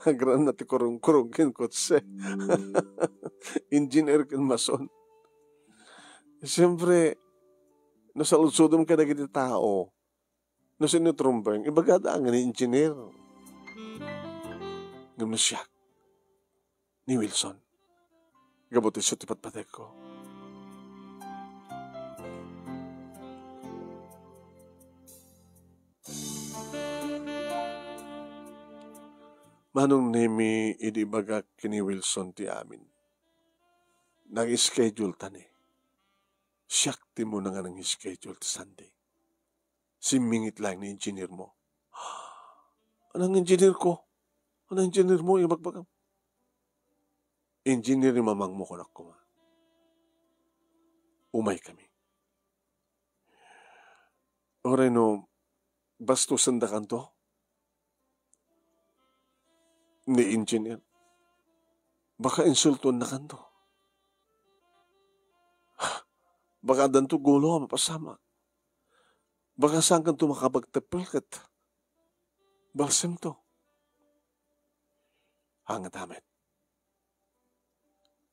Agrana ti kurong-kurong ken kotse. Engineer ken mason. Siyempre, no saludsodem kadagiti tao, no sino trumbeng, ibagada nga ni engineer. Ngem no siak, ni Wilson. Gapu ti isu ti patpategko. Manong Nemi, idi ibagak ken ni Wilson ti amin, nag-schedule ta ni. Siak ti umuna nga nang-schedule ti Sunday. Simmingit laeng ni engineer mo. Anang engineer ko? Anang engineer mo, ibagbagam? Engineer ni mamangmo, kunak koma. Umay kami. Uray no, bastusendakanto ni engineer. Baka insultuennakanto. Baka addanto gulo a mapasamak. Baka saankanto makapagteppel ket balsemto. Haan ngata met.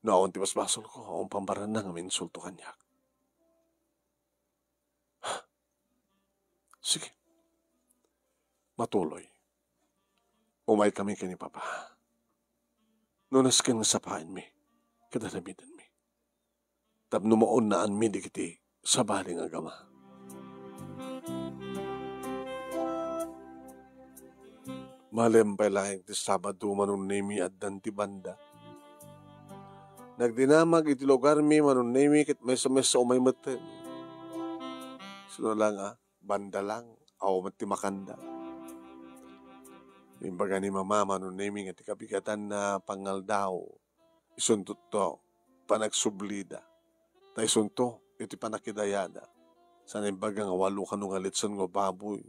No awan ti basbasolko, awan pambaranna nga mainsulto kaniak. Sige. Matuloy. Umay kami ken ni Papa. No nasken nga sapaenmi, ket aramidenmi. Tapno maunnaanmi dagiti sabali nga agama. Malem pay laeng ti Sabado, Manong Nemi, addan ti banda. Nagdinamag iti lugarmi, Manong Nemi, ket maysa-maysa umay metten. Sino lang, ah, banda lang, awan met ti makanda. Imbaga ni Mama, Manong Nemi, nga ti kabigatanna pangaldaw. Isunto to panagsublida. Ta isunto iti pannakidayada. Saan imbaga nga walo kano nga litson nga baboy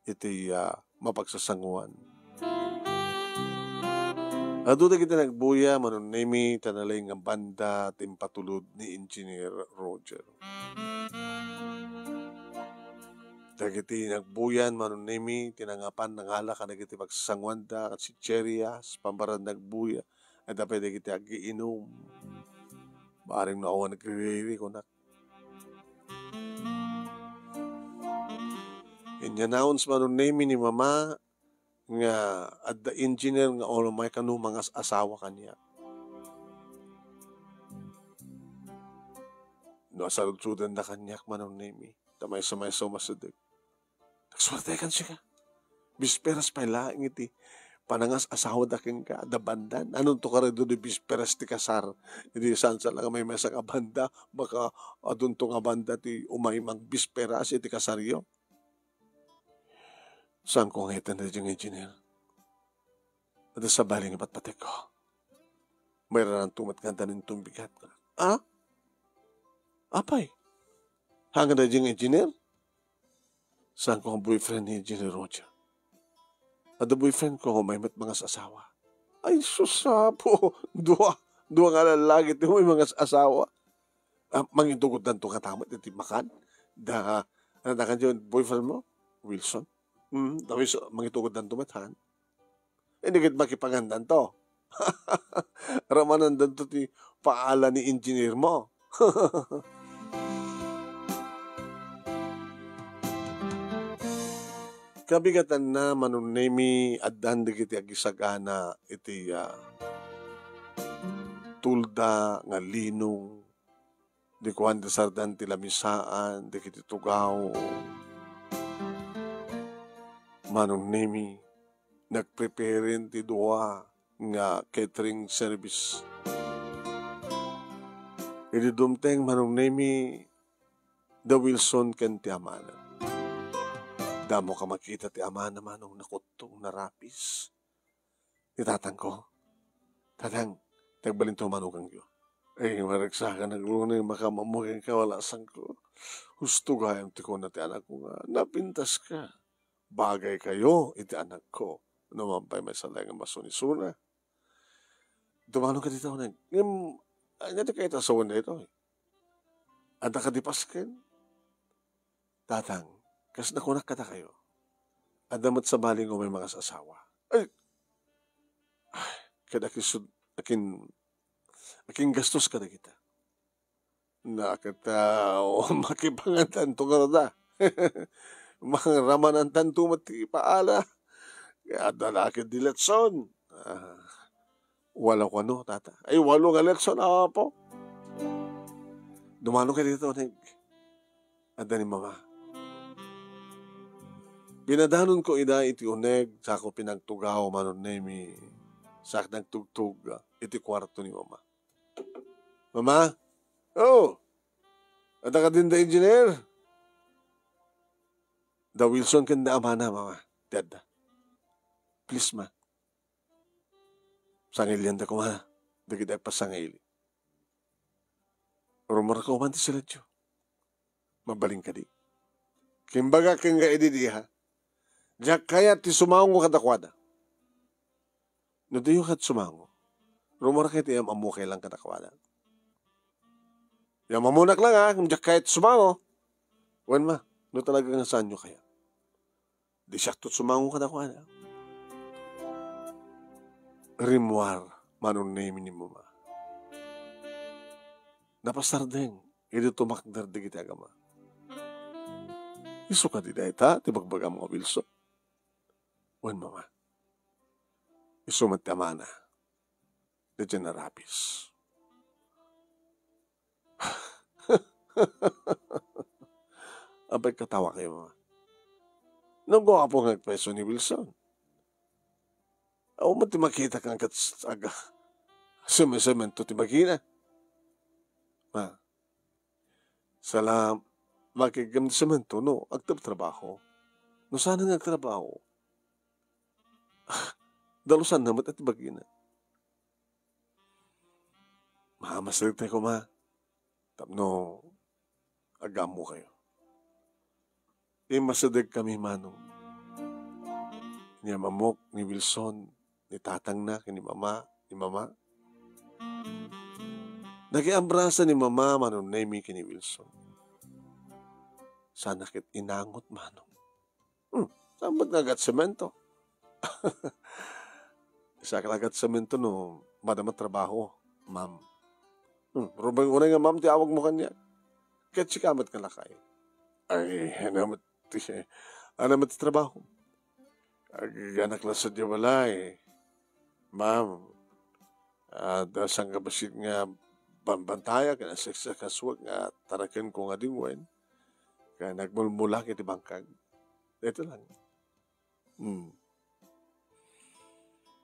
iti, ah, mapagsasanguan. Adu dagiti nagbuya, Manong Nemi, ta nalaing nga banda ti impatulod ni Engineer Roger. Dagiti nagbuyan, Manong Nemi, ti nangapan nangala kadagiti pagsasanguanda, ket si Cherias, pambaran nagbuya, adda pay dagiti agiinum. Bareng no awan nagririri, kunak. In-announce, Manong Nemi, ni Mama nga adda engineer nga umay kano mangas-asawa kaniak. No asaludsodenda kaniak, Manong Nemi, ta maysa-maysa umasideg. Nagsuertekan sika. Bisperas pay laeng iti panangas-asawada kenka, adda bandan. Anonto kadi no di bisperas ti kasar? Idi saan sa lang maymaysa nga banda, baka adunto nga banda ti umay mangbisperas iti kasaryo. Saanko nga iten daydiay nga engineer. Adda sabali nga patpategko. Mairaranto met nga adda ninton bigat. Ah? Apay? Haan nga daydiay nga engineer? Saanko nga boyfriend ni Engineer Roger. Adda boyfriend ko, umay met mangas-asawa. Ay, sus, apo. Dua, dua nga lallaki ti umay mangas-asawa. Ah, mangidugotdanto ngata met iti makan. Da, Ano, nakandiay boyfriend mo? Wilson? Hmm, tapos mangitugoddanto met, han? Hindi ket makipangandanto. Ramanandanto ti paala ni engineer mo. Kabigatanna, Manong Nemi, addan dagiti agisagana iti, ah, tulda nga linong, di kuan, di sardan ti lamisaan dagiti tugaw. Manong Nemi, nagpreparen ti dua nga catering service. Idi dumteng, Manong Nemi, da Wilson ken ti amana. Damo ka makita ti amana, Manong, nakuttong, narapis. Ni tatangko, "Tatang, ti agbalinto a manukangyo." Ay, maragsakan, aglunay, makamammo ken kawalasangko. Husto gayam ti kuna ti anakko nga, "Napintaska. Bagaykayo iti anakko." No man pay maysa laeng a masunisuna. Dumano ka dita, uneg. Ngem, ania ti kayat a sawen daytoy? Adda kadi pasken? Tatang, kas nakunak kadakayo, adda met sabali nga umay mangas-asawa. Ay! Ay, ket akin sud-, akin, akin gastos kadagita. Na ket, ah, makipangandanto ngarud a. Mangramanandanto met ti paala. Kaya adda la ket di letson. Ah, walo kano, tata? Ay, walo nga letson, apo. Dumano ka dita, uneg. Adda ni mama. Pinadanonko ida iti uneg, sako pinagtugaw, Manong Nemi. Sak nagtugtog iti kuarto ni mama. "Mama? Oh! Adda kadin da engineer?" "Da Wilson ken da amana, mama, ti adda." "Please, ma. Sangilianda koma dagiti agpasangil. Rummuarka koma ti siledyo. Mabalin kadi?" "Kimbagak kenka idi, ha? Diak kayat ti sumango kadakuada. No diyo kayat sumango, rummuarka iti am-ammokay lang kadakuada." "Am-ammonak lang, ha, ngem diak kayat sumango." "Wen, ma, no talaga nga saanyo kayat, di siakto sumango kadakuada." Rimmuar, Manong Nemi, ni mama. Napasardeng idi tumakder dagiti agama. "Isu kadi dayta ti bagbagam nga Wilson?" "Wen, mama. Isu met ti amana. Daydiay narapis." Apay, katawa kayo, mama. No guapo nga agpayso ni Wilson, awan met ti makita kan ket s-, aga, semen-semento ti bagina. Ma, sala, makiggem ti semento no agtrabtrabaho. No saan nga agtrabaho, dalusanna met ti bagina. Mamasidegtayo koma tapno agammokayo. Immasidegkami, manong. Ni amammok, ni Wilson, ni tatangna, ken ni mama, ni mama. Nakiabrasa ni mama, Manong Nemi, ken ni Wilson. Saanna ket inangot, manong. Hmm, saan met nga agatsemento? Siak la agatsemento no madama trabaho, ma'am. Hmm, rubay unay nga ma'am ti awagmo kaniak. Ket sika met nga lakay. Ay, ania met ti, ania met ti trabaho? Aganak la sadiay balay, ma'am. Adda sangkabassit nga bambantayak ken agsaksakkasuak nga tarakenko nga dingwen, ken agmulmulak iti bangkag. Dayta lang. Hmm.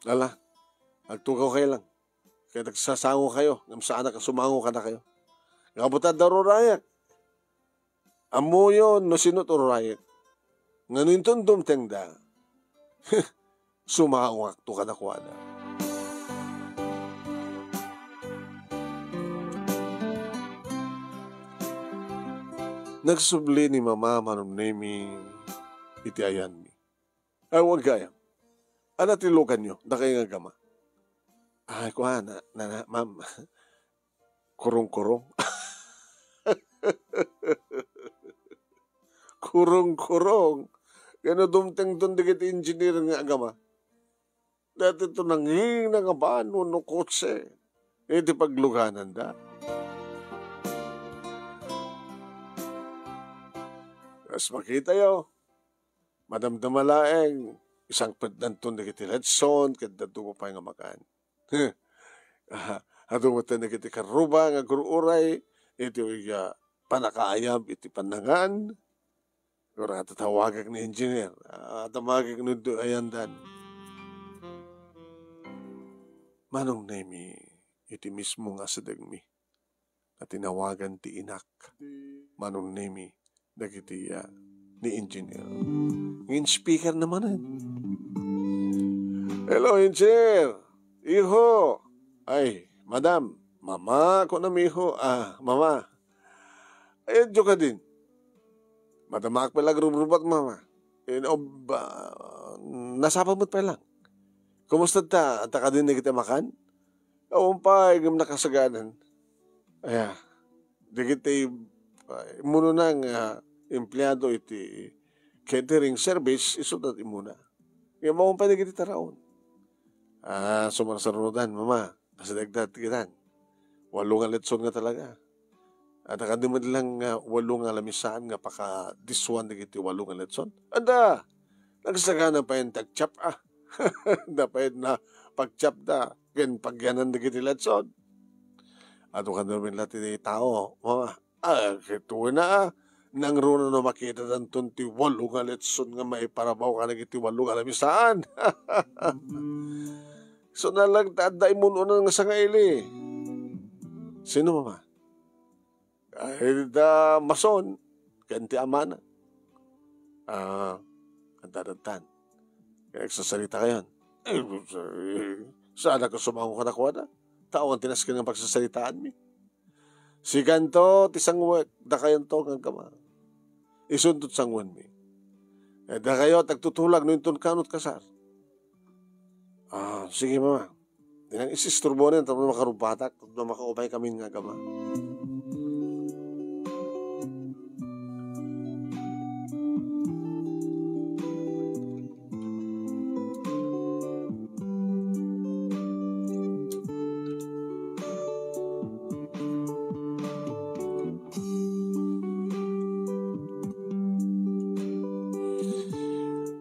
Ala, agtugawkayo lang. Ket agsasangokayo, ngem saanak a sumango kadakayo. Gapu ta adda rurayak. Ammoyo no sino ti rurayak. Ngem no inton dumtengda, sumangokto kadakuada. Nagsubli ni Mama Manong Nemi iti ayanmi. Awan gayam. Ania ti luganyo, dakayo nga agama? Ay, kuan, na, na, na, ma'am. Kurong-kurong. Kurong-kurong. Ken no dumtengton dagiti engineer nga agama, daytoy nangina nga ban wenno kotse iti paglugananda. Kas makitayo, madamdama laeng, isangpetdanton dagiti letson ket dadduma pay nga makan. Adu met dagiti karruba nga agur-uray iti, ah, pannakaayab iti pannangan. Ura, tatawagek ni engineer. Ah, tawagek no adu ayandan. Manong Nemi, iti mismo nga asidegmi, a tinawagan ti inak, Manong Nemi, dagiti, ah, ni engineer. Ngin speaker na manen. "Hello, engineer! Iho! Ay, madam, mama, kunam, iho. Ah, mama. Ay, adyo kadin. Madamaak pay la agrubrubat, mama. Ino, ba, nasapa met pay lang. Kumusta ta? Anta kadin dagiti makan?" "Awan pay, ngem nakasagadan." Aya, dagiti, ah, immunona nga empleado iti catering service, isuda ti immuna. Ngem awan pay dagiti taraon. Ah, sumarsarudan, mama. Nasidegda ti kitan. Walo nga letson nga talaga. Anta kadin met lang nga walo nga lamisaan nga pakadiswan dagiti walo nga letson? Anda? Nagsagana pay ti agtiap, ah. Anda pay na pagtiapda ken pagyanan dagiti letson. Adu kadin met la ti tao, mama. Ah, ket wen, ah. Nangruna no makitadanton ti walo nga letson nga maiparabaw kadagiti walo nga lamisaan. Isu na lang ta adda immun-una nga sangaili. Sino, mama? Ay, da mason, ken ti amana. Ah, adda dattan. Ken agsasaritakayon. Eh, sa-, saanak a sumango kadakuada. Ta awan ti nasken nga pagsasaritaanmi. Sikanto ti sangwek, dakayonto nga agkama. Isunto ti sangwenmi. Eh, dakayo ti agtutulag no inton kano ti kasar. Ah, sige, mama. Dinang is-isturbonen tapno makarubbatak, tapno makaupay kami nga agama.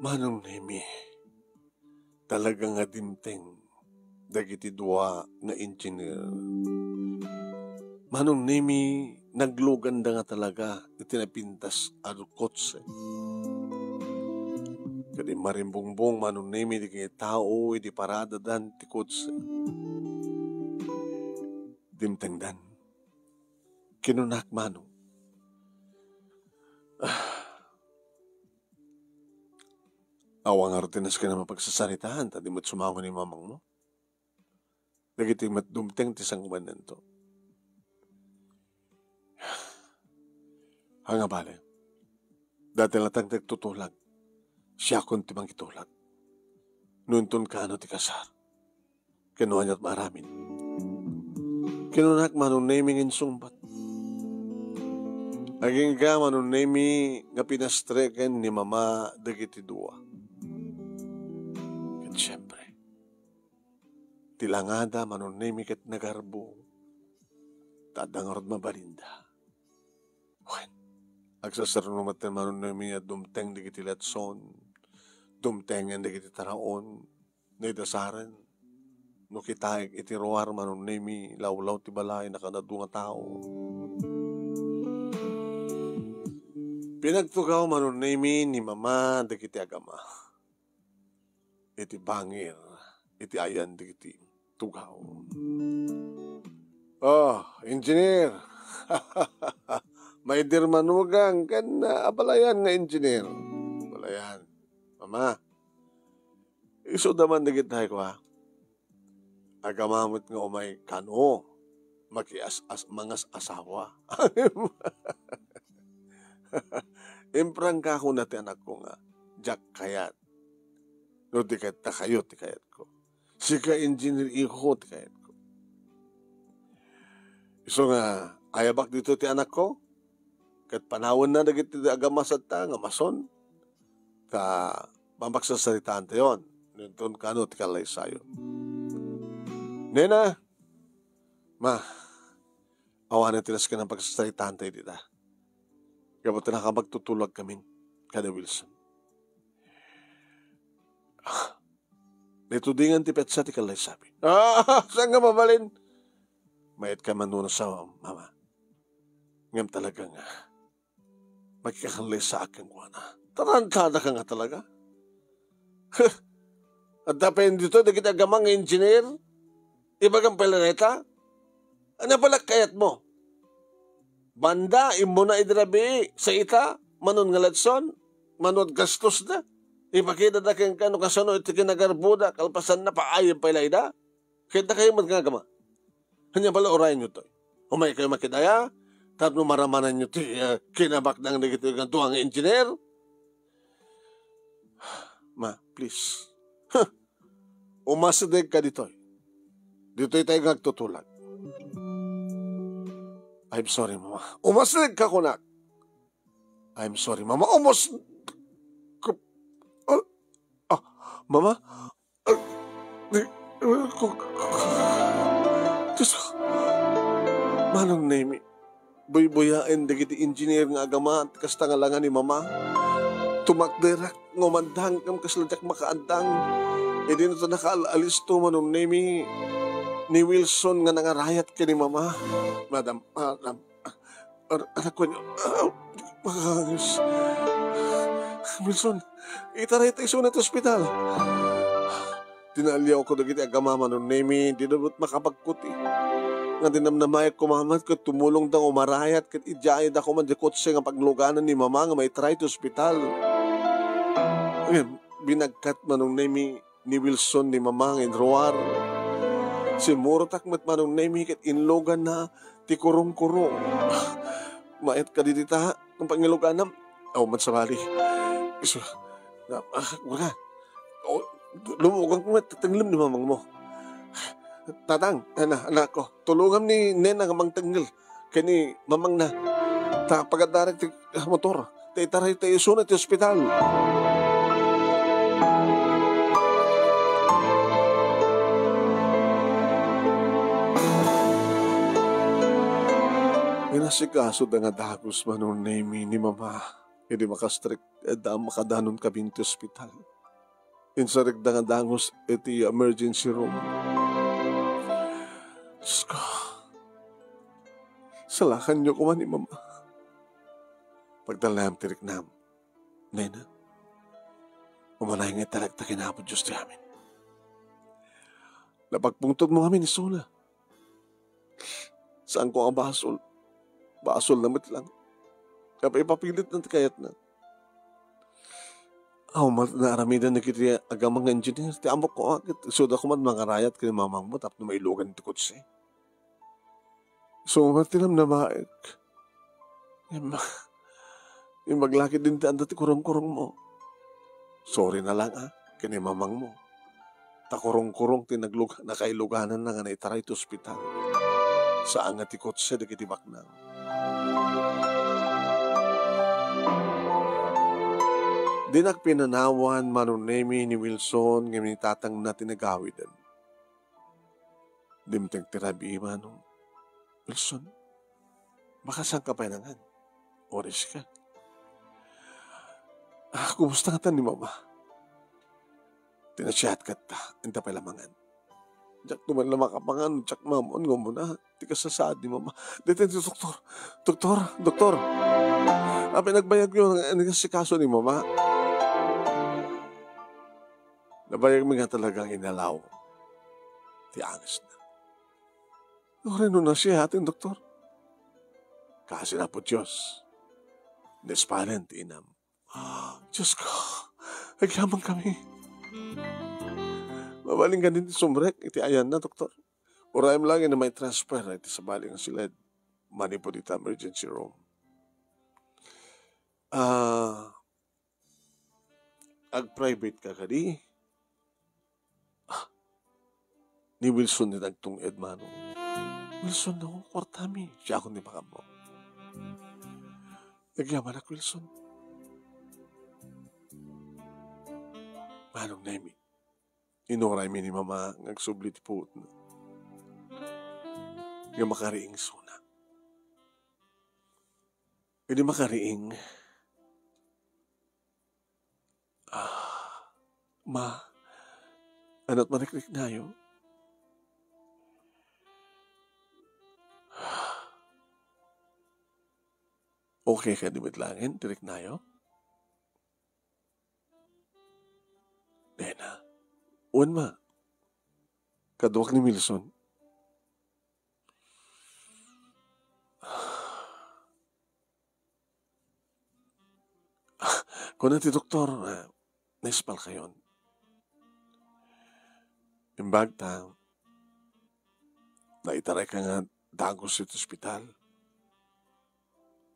Manong Nemi, talaga nga dimteng dagiti dua nga engineer. Manong Nemi, nagluganda nga talaga iti napintas a kotse. Ket immarimbungbong Manong Nemi dagiti tao idi paradadan ti kotse. Dimtengdan. Kinunak, Manong, "Ah, awan ngarud ti nasken a mapagsasaritaan ta di met sumango ni mamangmo." Dagiti met dumteng ti sanguananto. Ania bale, dati latta ti agtutulag. Siakon ti mangitulag. No inton kano ti kasar. Ken no aniat maaramid. Kinunak, Manong Nemi, nga insungbat. Agingga, Manong Nemi, nga pinastreken ni mama dagiti dua. Ket siempre, ti langada, Manong Nemi, ket nagarbo. Ta adda ngarud mabalinda. Wen, agsasarno met Manong Nemi a dumteng dagiti letson, dumtengen dagiti taraon, naidasaren. No kitaek iti ruar, Manong Nemi, lawlaw ti balay, nakanadu nga tao. Pinagtugaw, Manong Nemi, ni mama dagiti agama iti bangir, iti ayan dagiti tugaw. Oh, engineer! Maidir manugang ken, ah, abalayan nga engineer. Abalayan. Mama, isuda man dagiti kua. Agama met nga umay kano, makias-as-, mangas-asawa. Imprangka kuna ti anakko nga, diak kayat. No di ket dakayo ti kayatko. Sika, engineer, iho ti kayatko. Isu nga, ayabak dito ti anakko, ket panawenna dagiti agama sadta nga mason, ta mapagsarsaritaantayon. Inton kano ti kallaysayon. Nena, ma, awanen ti nasken a pagsarsaritaantayo dita. Gapu ta nakapagtutulagkamin kada Wilson. Naitudingan ti petsa ti kallaysabi. Ah, saan nga mabalin? Mayat ka manunsa, mama. Ngem talaga nga, makikakallaysaak kenkuana. Tarantada ka nga talaga. Adda pay ditoy dagiti agama nga engineer? Ibagam pay la dayta? Ania pay la kayatmo? Banda, immuna idi rabii, sa ita, manon nga ladson, mano gastos da. Ipakita da kenka no kasano iti kinagarbo da, kalpasan na, paayem pay la ida. Ket dakayo met nga agama. Ania pay la urayenyo toy? Umay kayo makidaya, tapno maramananyo ti, eh, kinabaknang dagiti nga dua nga engineer. Ma, please. Huh. Umasideg ka ditoy. Ditoy tayo nga agtutulag. I'm sorry, mama. Umasideg ka kunak. I'm sorry, mama. Umas-, ka-, ah, ah, mama. Ah, di, ah, ku-, Diyos ko. Manong Nemi, buybuyaen dagiti engineer nga agama ti kasta nga langa ni mama. Tumakderak nga umandang ngem kasla diak makaandang. Idi nakaal-alisto, Manong Nemi, ni Wilson nga nangarayat ken ni mama. Madam, madam, ar-, anak ko, ah, makakangis. Wilson, itarayta isuna ti ospital. Tinaliawko dagiti agama, Manong Nemi, dida met makapagkuti. Nga dinamnamaek koma met ket tumulongda nga umarayat ket idiayda koma diay kotse nga pagluganan ni mama nga maitaray ti ospital. Ngem binagkat, Manong Nemi, ni Wilson ni mama nga inruar. Simmurotak met, Manong Nemi, ket inluganna ti kurong-kurong. Mayat kadi dita nga pangiluganam? Aw, man sabali. Isu, na, ah, wala. O, lumugan ko nga tatenglem ni mamangmo. Tatang, ana, anakko, tulongam ni Nena nga mangtengngel ken ni mamangna. Ta pagadarek ti, ah, motor. Ta itarayta isuna ti ospital. Inasikasoda nga dagus, Manong Nemi, ni mama. Idi makastrek, adda makadanon kami ti ospital. Insarekda nga dagus iti emergency room. Diyos ko, salakanyo koma ni mama. Pagtalnaem ti riknam, Nena. Umanay nga italekta ken Apo Dios ti amin. Napagpungtotmo ngamin isuna. Saanko a basol. Basolna met lang. Apay ipapilitna ti kayatna. Aw, mat-, naaramiden dagiti agama nga engineer. Ti ammok koma, ket isuda koma mangarayat ken ni mamangmo tapno mailugan ti kotse. Isu met ti namnamaek. Imma-, immag la ketdin ti adda ti kurong-kurongmo. Sorry na lang, a, ken ni mamangmo. Ta kurong-kurong ti naglug-, nakailugananna nga naitaray ti ospital. Saan nga ti kotse dagiti baknang. Dinak pinanawan, Manong Nemi, ni Wilson ngem ni tatangna ti nagawiden. Dimteng ti rabii, Manong Wilson. Baka saan ka pay nangan? Oris ka. Ah, kumusta ngata ni Mama? Ti nasiatka ta, inta pay la mangan. Diak man la makapangan, diak maammuan nga umuna ti kasasaad ni Mama. Daytoy ti doktor. Doktor, doktor. Apay nagbayagyo nga inasikaso ni Mama? Nabayagmi nga talagang inalaw ti angisna. Uray no nasiaten, doktor. Kaasi na po Diyos. Naispalan ti inam. Diyos ko, agyamankami. Mabalin kadi ti sumrek iti ayanna, doktor. Urayem laeng nga mai-transfer iti sabali nga siled manipud iti emergency room. Ah, ag-private ka kadi? Ah, ni Wilson ti nagtung-ed, Manong. Wilson, no, kuartami. Siakon ti makaammo. Agyamanak, Wilson. Manong Nemi, inuraymi ni Mama nga agsubli ti puotna nga makariing isuna. Idi makariing, ah, Ma, ania ti riknayo? Okay kadi met laeng ti riknayo? Nena. Wen, Ma. Kaduak ni Wilson. Kuna ti doktor, eh, naispalkayon. Imbag ta, naitarayka nga dagus iti ospital.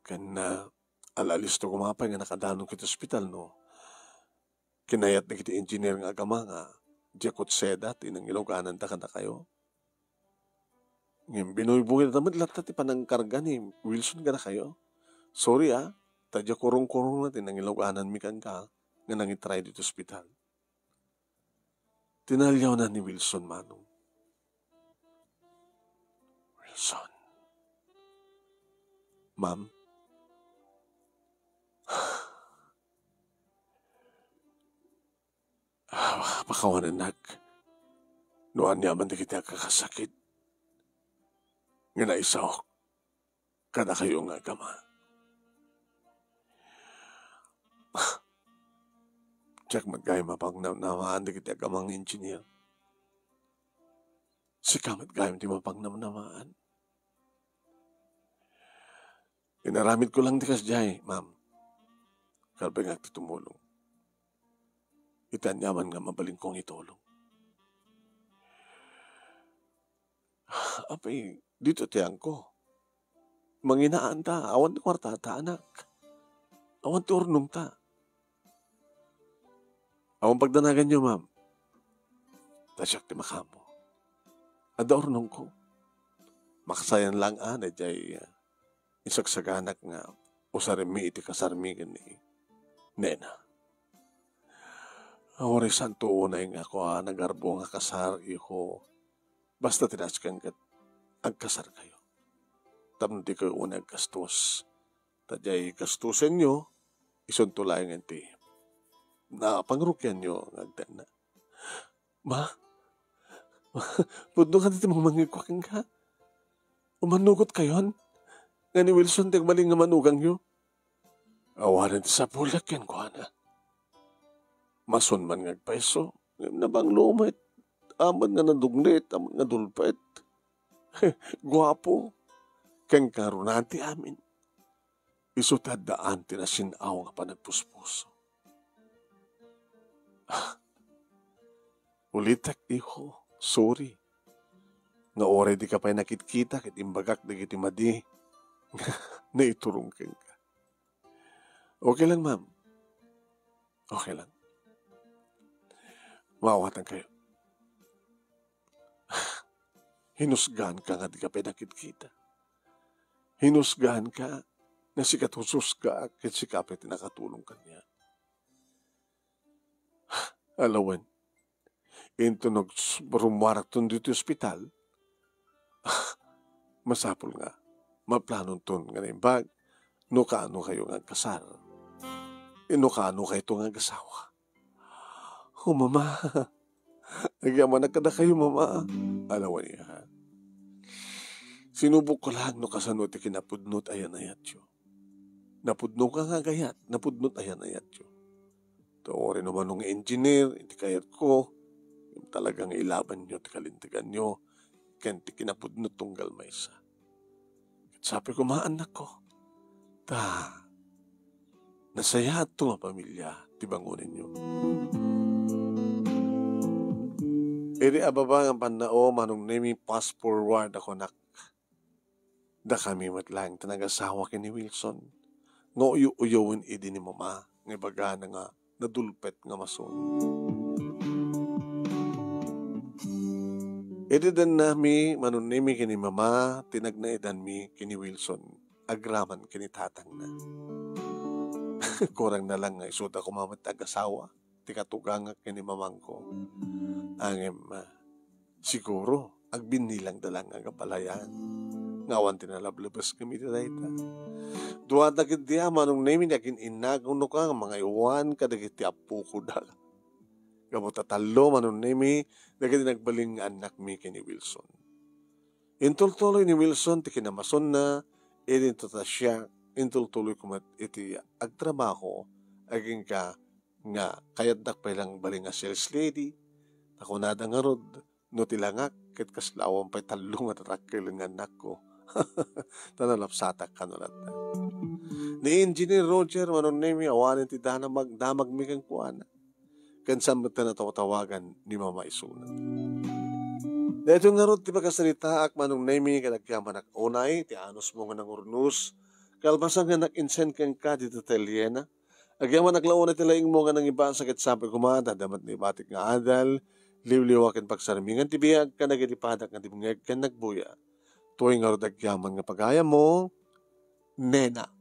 Ken, ah, al-alisto koma pay nga nakadanon iti ospital no kinayat dagiti engineer nga agama nga diak utseda ti nangilugananda kadakayo. Ngem binuybuy da met latta ti panangkarga ni Wilson kadakayo. Sorry, ah, ta diak kurong-kurongna ti nangilugananmi kenka nga nangitaray ditoy ospital. Tinaliawna ni Wilson, Manong. Wilson. Ma'am. Ah, pakawanennak no aniaman dagiti agkakasakit nga naisaok kadakayo nga agama. Diak met gayam mapangnamnamaan dagiti agama nga engineer. Sika met gayam ti mapangnamnamaan. Inaramidko lang ti kasdiay, ma'am. Kalpaingak ti tumulong iti aniaman nga mabalinkong itulong. Apay, ditoy ti angko. Manginaanta, awan ti kuartata, anak. Awan ti urnongta. Awan pagdanaganyo, ma'am. Ta siak ti makaammo. Adda urnongko. Maksayan lang a, daydiay, ah, isagsaganak nga usarenmi iti kasarmi ken ni nena. Uray saanto unay nga kua, nagarbo nga kasar, iho. Basta ti nasken ket agkasarkayo. Tapno dikayo unay aggastos. Ta diay gastosenyo, isunto laengen ti napangrugianyo nga agtenna. Ma, pudno kadi ti mangmangngegko kenka? Umannugotkayon nga ni Wilson ti agbalin nga manugangyo? Awanen ti sapulek kenkuana. Masun man nga agpayso, ngem nabanglo met. Amin nga nadunglit, amin nga dulpet. Guapo. Ken karunan ti amin. Isu ti addaan ti nasin-aw nga panagpuspuso. Ah, ulitek, iho, sorry. Nga uray dika pay nakitkita ket imbagak dagiti madi nga naiturong kenka. Okay lang, ma'am. Okay lang. Maawatankayo. Hinusgaanka nga dika pay nakitkita. Hinusgaanka nga sika ti hushusgaak ket sika pay ti nakatulong kaniak. Alawen, inton nag-, rummuarakton ditoy ospital, masapul nga maplanonton nga naimbag no kaano kayo nga agkasar. No kaano kayto nga agasawa. O, Mama. Agyamanak kadakayo, Mama. Alawen, iha. Sinubok ko lang no kasano ti kinapudno ti ayan-ayatyo. Napudnoka nga agayat, napudno ti ayan-ayatyo. Ta uray no mano nga engineer, iti kayatko, ngem talaga nga ilabanyo ti kalinteganyo ken ti kinapudno tunggal maysa. Ket sapay koma, annakko, ta nasayaatto nga pamilia ti bangonenyo. Iti ababa nga pannao, Manong Nemi, fast forward a kunak. Dakami met laeng ti nagasawa ken ni Wilson nga uyo-uyoen idi ni Mama nga ibagana nga nadulpet nga masun. Idi dennami, Manong Nemi, ken ni Mama, ti nagnaedanmi ken ni Wilson agraman ken ni tatangna. Kurang na lang nga isuda koma met ti agasawa ti katugangak ken ni mamangko. Ngem, ah, siguro, agbinni lang da lang nga palayan nga awan ti nalablabes ngem iti dayta. Duada ketdi a Manong Nemi ti agin-innak wenno ka nga mangaywan kadagiti appokoda. Gapu ta tallo, Manong Nemi, dagiti nagbalin nga annakmi ken ni Wilson. Intultuloy ni Wilson ti kinamasonna, idi intotasya, intultuloy koma iti agtrabaho, agingga nga kayatdak pay lang balin nga sales lady, ta kunada ngarud, no ti langak, ket kasla awan pay tallo nga tatakkel nga annakko. Ta nalapsatak kano latta. Ni Engineer Roger, Manong Nemi, awanen ti danamag-, damagmi kenkuana. Ken saan met ta natawtawagan ni Mama Isuna. Daytoy ngarud ti pakasaritaak, Manong Nemi, ket agyamanak unay ti anusmo nga nangurnos, kalpasan nga nag-insent kenka dita atelyena. Agyamanak la unay ti laingmo nga nangibasa ket sapay koma ta adda met naibatik nga adal, liwliwa ken pagsarmingan ti biag kadagiti padak nga dimngeg ken nagbuya. Toy ngarud agyaman nga pagayammo, Nena.